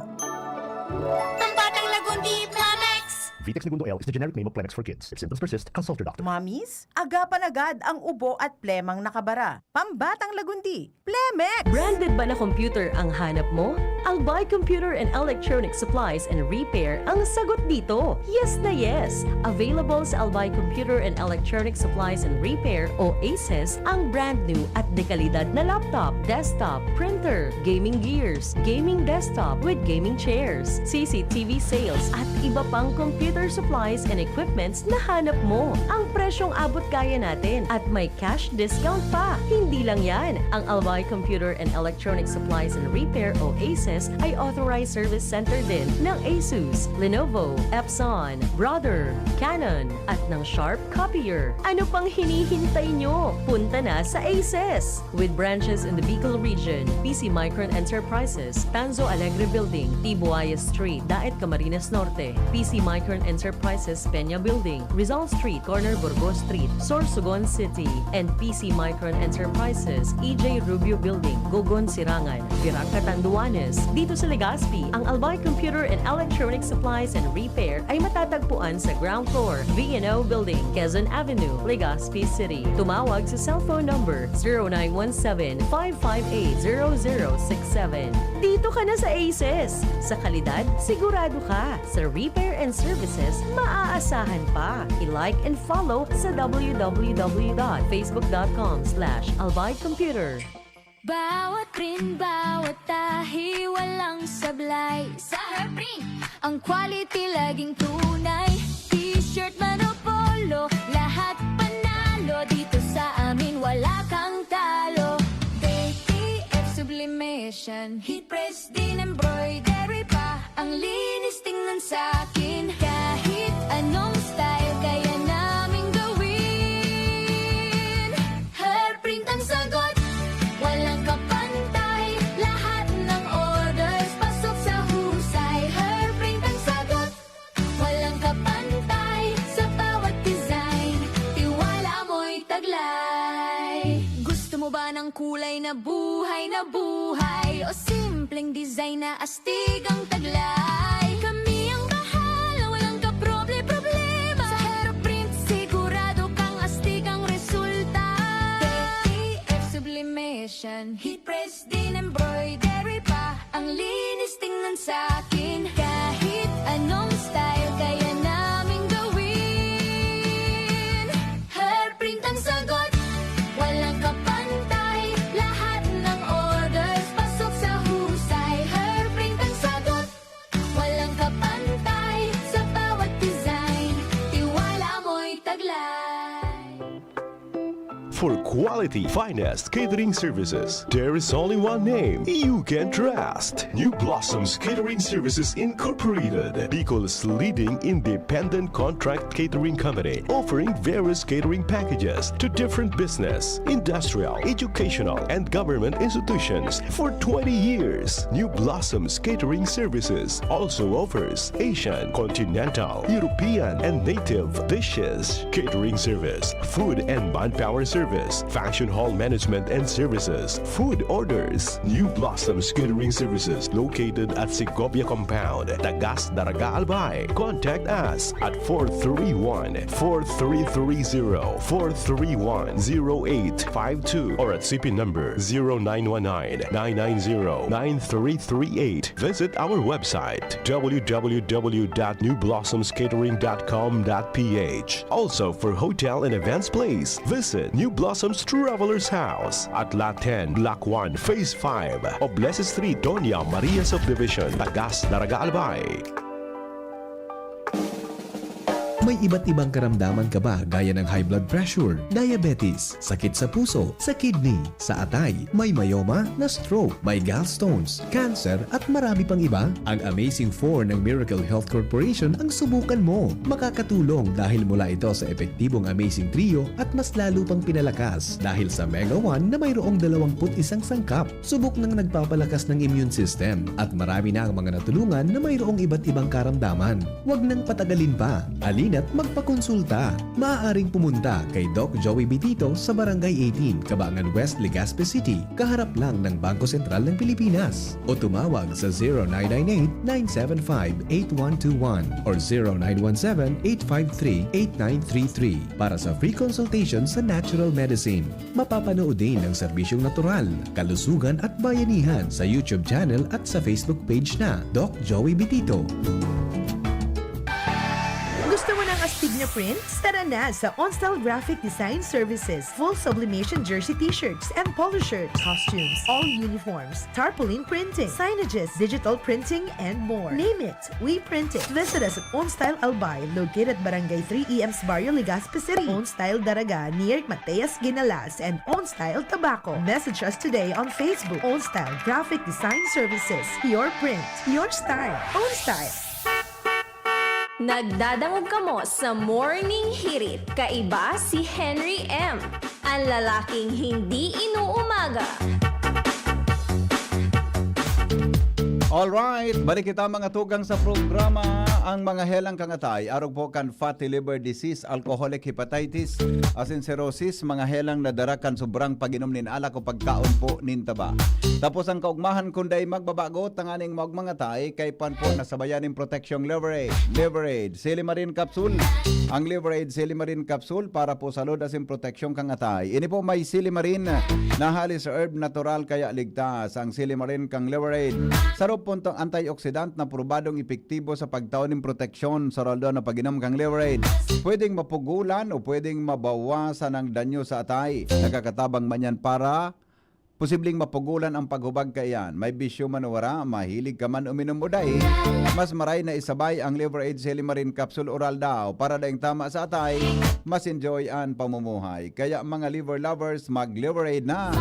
Pambatang Lagundi, Plemex! Vitex Negundo L is the generic name of Plemex for kids. If symptoms persist, consult your doctor. Mommies, agapan agad ang ubo at plemang nakabara. Pambatang Lagundi, Plemex! Branded ba na computer ang hanap mo? Albay Computer and Electronic Supplies and Repair ang sagot dito. Yes na yes! Available sa Albay Computer and Electronic Supplies and Repair o ACES ang brand new at dekalidad na laptop, desktop, printer, gaming gears, gaming desktop with gaming chairs, CCTV sales at iba pang computer supplies and equipments na hanap mo. Ang presyong abot kaya natin at may cash discount pa. Hindi lang yan, ang Albay Computer and Electronic Supplies and Repair o ACES ay authorized service center din ng Asus, Lenovo, Epson, Brother, Canon, at ng Sharp Copier. Ano pang hinihintay nyo? Punta na sa ACES! With branches in the Bicol region, PC Micron Enterprises, Tanzo Alegre Building, Tibuayas Street, Daet, Camarines Norte, PC Micron Enterprises, Peña Building, Rizal Street, corner Burgos Street, Sorsogon City, and PC Micron Enterprises, EJ Rubio Building, Gogon, Sirangan, Virac, Catanduanes. Dito sa Legazpi, ang Albay Computer and Electronic Supplies and Repair ay matatagpuan sa ground floor, V and O Building, Quezon Avenue, Legazpi City. Tumawag sa cellphone number zero nine one seven, five five eight, zero zero six seven. Dito ka na sa ACES! Sa kalidad, sigurado ka. Sa repair and services, maaasahan pa. I-like and follow sa w w w dot facebook dot com slash albay computer. Bawat print, bawat tahi, walang sablay. Sa Herprint, ang quality laging tunay. T-shirt man o polo, lahat panalo. Dito sa amin, wala kang talo. K T F Sublimation, heat press din, embroidery pa. Ang linis tingnan sa akin. Kahit anong style, kaya naming gawin. Herprint ang sagot, walang kapantay. Lahat ng orders, pasok sa husay. Herprint ang sagot, walang kapantay. Sa bawat design, tiwala mo'y taglay. Gusto mo ba ng kulay na buhay na buhay? O simpleng design na astig ang taglay? Kami ang bahala, walang kaproble-problema. Sa Herprint, sigurado kang astig ang resulta. K T F Sublimation, heat press din, embroidery pa. Ang linis tingnan sa akin. Kahit anong style, kaya naming gawin. Herprint ang sagot, walang kapantay. Lahat ng orders, pasok sa husay. Herprint ang sagot, walang kapantay. Sa bawat design, tiwala mo'y taglay. For quality, finest catering services, there is only one name you can trust. New Blossoms Catering Services Incorporated, Bicol's leading independent contract catering company, offering various catering packages to different business, industrial, educational, and government institutions for twenty years. New Blossoms Catering Services also offers Asian, continental, European, and native dishes, catering service, food and manpower service, Service, Function Hall Management and Services, Food Orders, New Blossoms Catering Services located at Segovia Compound, Tagas, Daraga, Albay. Contact us at four three one, four three three zero, four three one, zero eight five two or at C P number zero nine one nine, nine nine zero, nine three three eight. Visit our website, w w w dot new blossoms catering dot com dot p h. Also, for hotel and events, please visit New Blossoms Travelers House at Lot ten, Block one, Phase five, Oblese Street, Doña Maria Subdivision, Tagas, Daraga, Albay. May iba't ibang karamdaman ka ba, gaya ng high blood pressure, diabetes, sakit sa puso, sa kidney, sa atay, may myoma, na-stroke, may gallstones, cancer, at marami pang iba? Ang Amazing Four ng Miracle Health Corporation ang subukan mo. Makakatulong dahil mula ito sa epektibong Amazing Trio at mas lalo pang pinalakas dahil sa Mega One na mayroong dalawang put isang sangkap. Subok nang nagpapalakas ng immune system at marami na ang mga natulungan na mayroong iba't ibang karamdaman. Huwag nang patagalin pa. Halina't magpakonsulta. Maaaring pumunta kay Doc Joey Bitito sa Barangay eighteen, Cabangan West, Legazpi City, kaharap lang ng Bangko Sentral ng Pilipinas. O tumawag sa zero nine nine eight, nine seven five, eight one two one or zero nine one seven, eight five three, eight nine three three para sa free consultation sa natural medicine. Mapapanood din ang serbisyong natural, kalusugan at bayanihan sa YouTube channel at sa Facebook page na Doc Joey Bitito. Gusto mo ng astig na prints? Tara na sa OnStyle Graphic Design Services. Full sublimation jersey t-shirts and polo shirts, costumes, all uniforms, tarpaulin printing, signages, digital printing, and more. Name it, we print it. Visit us at OnStyle Albay, located at Barangay three E M's Barrio, Legazpi City. OnStyle Daraga, near Mateas Ginalas, and OnStyle Tabaco. Message us today on Facebook. OnStyle Graphic Design Services. Your print, your style. OnStyle. Nagdadangog kamo sa Morning Hirit. Kaiba si Henry M, ang lalaking hindi inuumaga. Alright, balik kita, mga tugang, sa programa. Ang mga helang kang atay, arog po kan fatty liver disease, alcoholic hepatitis, asin cirrhosis, mga helang nadara kan sobrang pag-inom nin alak o pagkaon po nin taba. Tapos ang kaugmahan, kun dai magbabago, tanganing maugmang atay, kaipuhan po na sabayan nin proteksyong Liver Aid. Liver Aid Silimarin Capsule. Ang Liver Aid Silimarin Capsule para po sa load asin proteksyon kan atay. Ini po may silimarin na hali sa herb natural, kaya ligtas ang silimarin kan Liver Aid. Saro po itong antioxidant na probadong epektibo sa pagtao nin proteksyon sa raw-raw na pag-inom kan Liver Aid. Pwedeng mapugulan o pwedeng mabawasan ang danyo sa atay. Nakakatabang man yan para posibleng mapugulan ang paghubag kaiyan. May bisyo man o wara, mahilig ka man uminom o dai, mas maray na isabay ang Liver Aid Silimarin Capsule Oral daw para daing tama sa atay, mas enjoy an pamumuhay. Kaya, mga liver lovers, mag-Liver Aid na!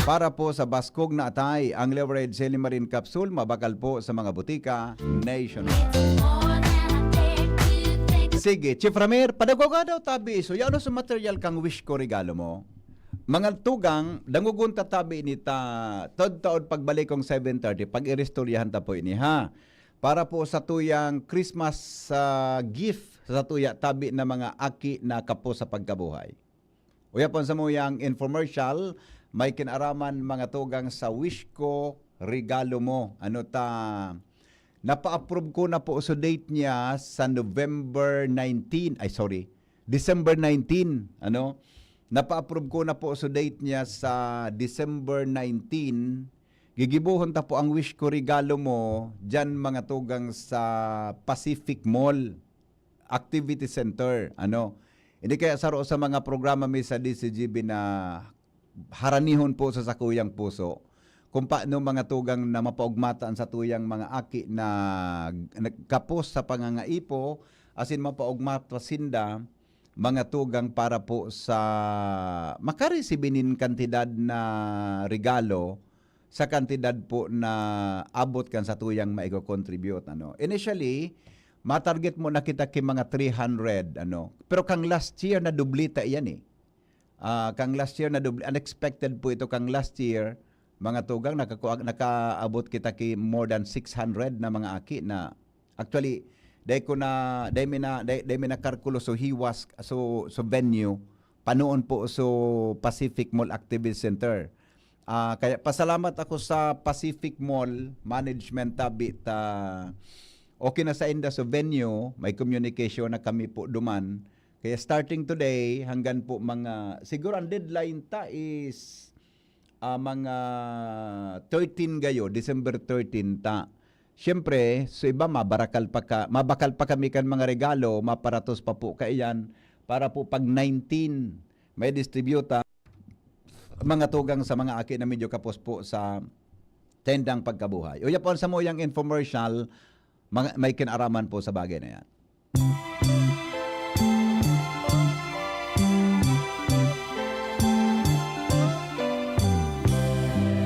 Para po sa baskog na atay, ang Liver Aid Silimarin Capsule mabakal po sa mga butika nationwide. Sige, Chief Ramir, padagwaga daw tabi iso. Yaon sa material kang wish ko regalo mo. Mga tugang, dangogon ta tabi ini ta, taod-taod pagbalik kong seven thirty, pag-iristoryahan ta po ini, ha? Para po sa tuyang Christmas, ah, gift sa tuya tabi na mga aki na kapos sa pagkabuhay. Uya po sa muyang infomercial, may kinaraman, mga tugang, sa Wish Ko, Regalo Mo. Ano ta, napa-approve ko na po so date niya sa November nineteen, ay, sorry, December nineteen, ano? Napa-approve ko na po so date niya sa December nineteen. Gigibohon ta po ang Wish Ko, Regalo Mo diyan, mga tugang, sa Pacific Mall Activity Center, ano? Hindi kaya saro sa mga programa mi sa D C G B na haranihon po sa sakuyang puso kung paano, mga tugang, na mapaugmata an satuyang mga aki na nagkapos sa pangangaipo, asin mapaugmata sinda, mga tugang, para po sa makaresibi nin kantidad na regalo sa kantidad po na abot kan satuyang maiko-contribute, ano. Initially, matarget mo na kita ki mga three hundred, ano. Pero kang last year, nadoble ta iyan, eh. Ah, kang last year, nadoble, unexpected po ito kang last year. Mga tugang, nakakuha, nakaabot kita ki more than six hundred na mga aki na, actually, dai ko na, dai mi na, dai, dai mi na kalkulo so hiwas, so, so venue, panoon po so Pacific Mall Activity Center. Ah, kaya pasalamat ako sa Pacific Mall Management tabi ta okay na sainda so venue, may communication na kami po duman. Kaya starting today, hanggang po mga, siguro ang deadline ta is, ah, mga thirteen gayo, December thirteen ta. Siyempre, so iba mabarakal pa ka, mabakal pa kami kan mga regalo, maparatos pa po kaiyan, para po pag nineteen, may distributa, mga tugang sa mga aki na medyo kapos po sa tendang pagkabuhay. Uya po ang samuyang infomercial, mga, may kinaraman po sa bagay na yan.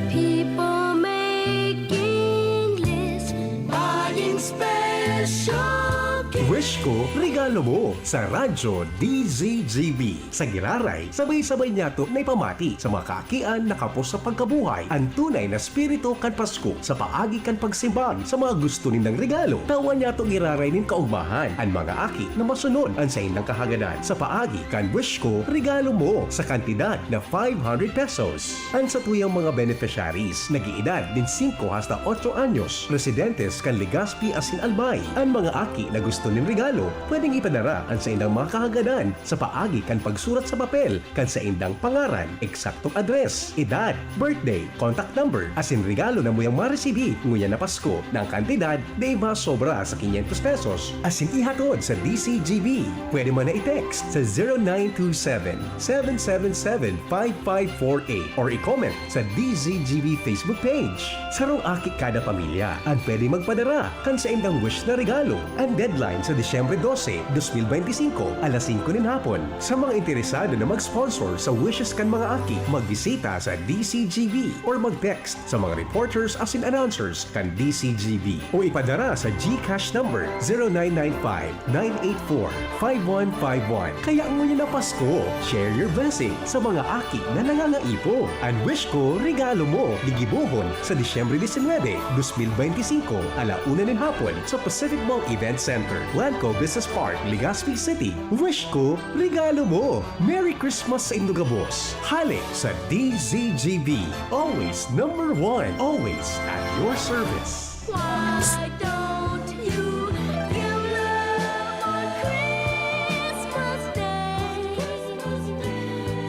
People making lists, buying special gifts. Wish ko, regalo mo sa Radyo D Z G B. Sa giraray, sabay-sabay niyato na ipamati sa mga kaakian na kapos sa pagkabuhay an tunay na espiritu kan Pasko sa paagi kan pagsimbag sa mga gusto nindang regalo. Tawan niyato giraray nin kaugmahan an mga aki na masunod an saindang kahagadan sa paagi kan Wish Ko, Regalo Mo sa kantidad na five hundred pesos. An satuyang mga beneficiaries nag-iedad nin singko hasta otso anyos, residentes kan Legazpi asin Albay. An mga aki na gusto nin regalo, pwedeng ipadara an saindang mga kahagadan sa paagi kan pagsurat sa papel kan saindang pangaran, eksaktong address, edad, birthday, contact number, asin regalo na muyang maresibi ngunyan na Pasko na ang kantidad dai masobra sa quinientos pesos asin ihatod sa D C G B. Pwede man na i-text sa zero nine two seven, seven seven seven, five five four eight or i-comment sa D Z G B Facebook page. Sarong aki kada pamilya an pwede magpadara kan saindang wish na regalo. An deadline sa Disyembre dose, dos mil benti singko, alas singko nin hapon. Sa mga interesado na mag-sponsor sa wishes kan mga aki, magbisita sa D C G B or mag-text sa mga reporters asin announcers kan D C G B o ipadara sa GCash number zero nine nine five, nine eight four, five one five one. Kaya ngunyan na Pasko, share your blessing sa mga aki na nangangaipo. An Wish Ko, Regalo Mo, gigibohon sa Disyembre disinwebe, dos mil benti singko, ala una nin hapon sa Pacific Mall Event Center, Lanco Business Park, Legazpi City. Wish Ko, Regalo Mo. Merry Christmas sa indo gabos. Hale sa D Z G B. Always number one. Always at your service. Why don't you give love on Christmas Day?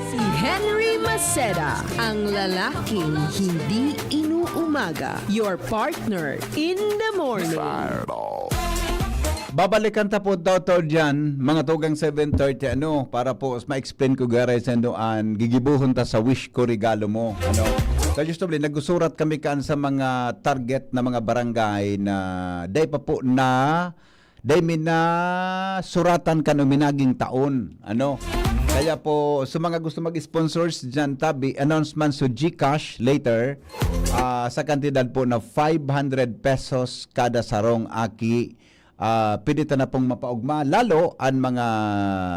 Si Henry Maceda, ang lalaking hindi inuumaga. Your partner in the morning. Babalikan ta po daw to dyan, mga tugang seven thirty, ano, para po ma-explain ko garay sa inyo an gigibohon ta sa Wish Ko, Regalo Mo. Ano? Kaya just nagsusurat kami kaan sa mga target na mga barangay na dai pa po na, dai mi na suratan kan uminaging taon. Ano? Kaya po, sa mga gusto mag-sponsors dyan, tabi, announcement sa GCash later, ah, sa kantidad po na five hundred pesos kada sarong aki. Ah, pwede ta na pong mapaugma, lalo an mga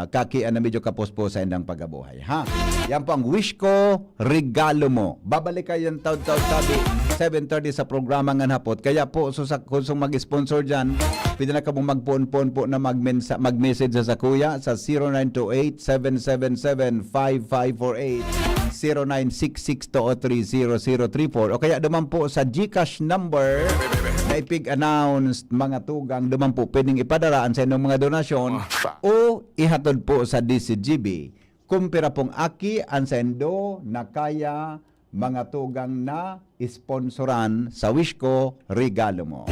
kakian na medyo kapos po sa indang pagkabuhay, ha? Yan po ang Wish Ko, Regalo Mo. Babalik kayo yung taon-taon tabi, seven thirty sa programa ngan hapot. Kaya po, so sa, kung song mag-sponsor dyan, pwede na kamong magpoon-poon po na magmensa, mag-message sa, sa kuya sa zero nine two eight, seven seven seven, five five four eight, zero nine six six two oh three zero zero three four. O kaya duman po sa GCash number na ipig-announce, mga tugang, duman po pwedeng ipadara an sa inyong mga donasyon o ihatod po sa D C G B. Kumpira pong aki an sendo na kaya, mga tugang, na sponsoran sa Wish Ko, Regalo Mo.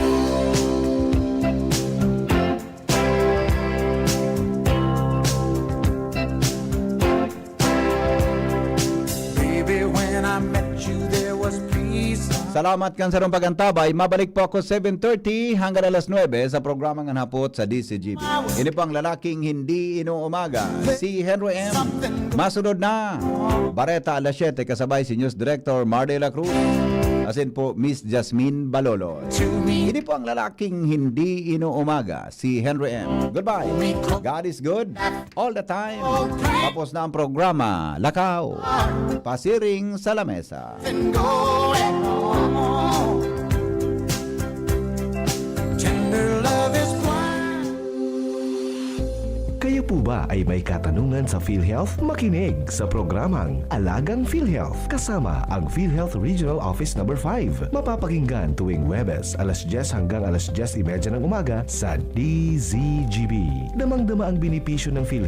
Baby, when I met you, there was peace. Salamat kan sarong pagantabay. Mabalik po ako seven thirty hanggang alas nuebe sa programa ngan hapot sa D C G B. Ini po ang lalaking hindi inuumaga, si Henry M. Masunod na, Bareta alas siyete kasabay si News Director Marley La Cruz. Asin po, Miss Jasmine Balolo. Ini po ang lalaking hindi inuumaga, si Henry M. Goodbye. God is good all the time. Tapos na ang programa. Lakaw. Pasiring sa lamesa. And going home. Tender love is blind. Kayo Po ba ay may katanungan sa PhilHealth? Makinig sa programang Alagang PhilHealth kasama ang PhilHealth Regional Office Number five. Mapapakinggan tuwing Huwebes, alas dyes hanggang alas dyes y media ng umaga sa D Z G B. Damang-dama ang benepisyo ng PhilHealth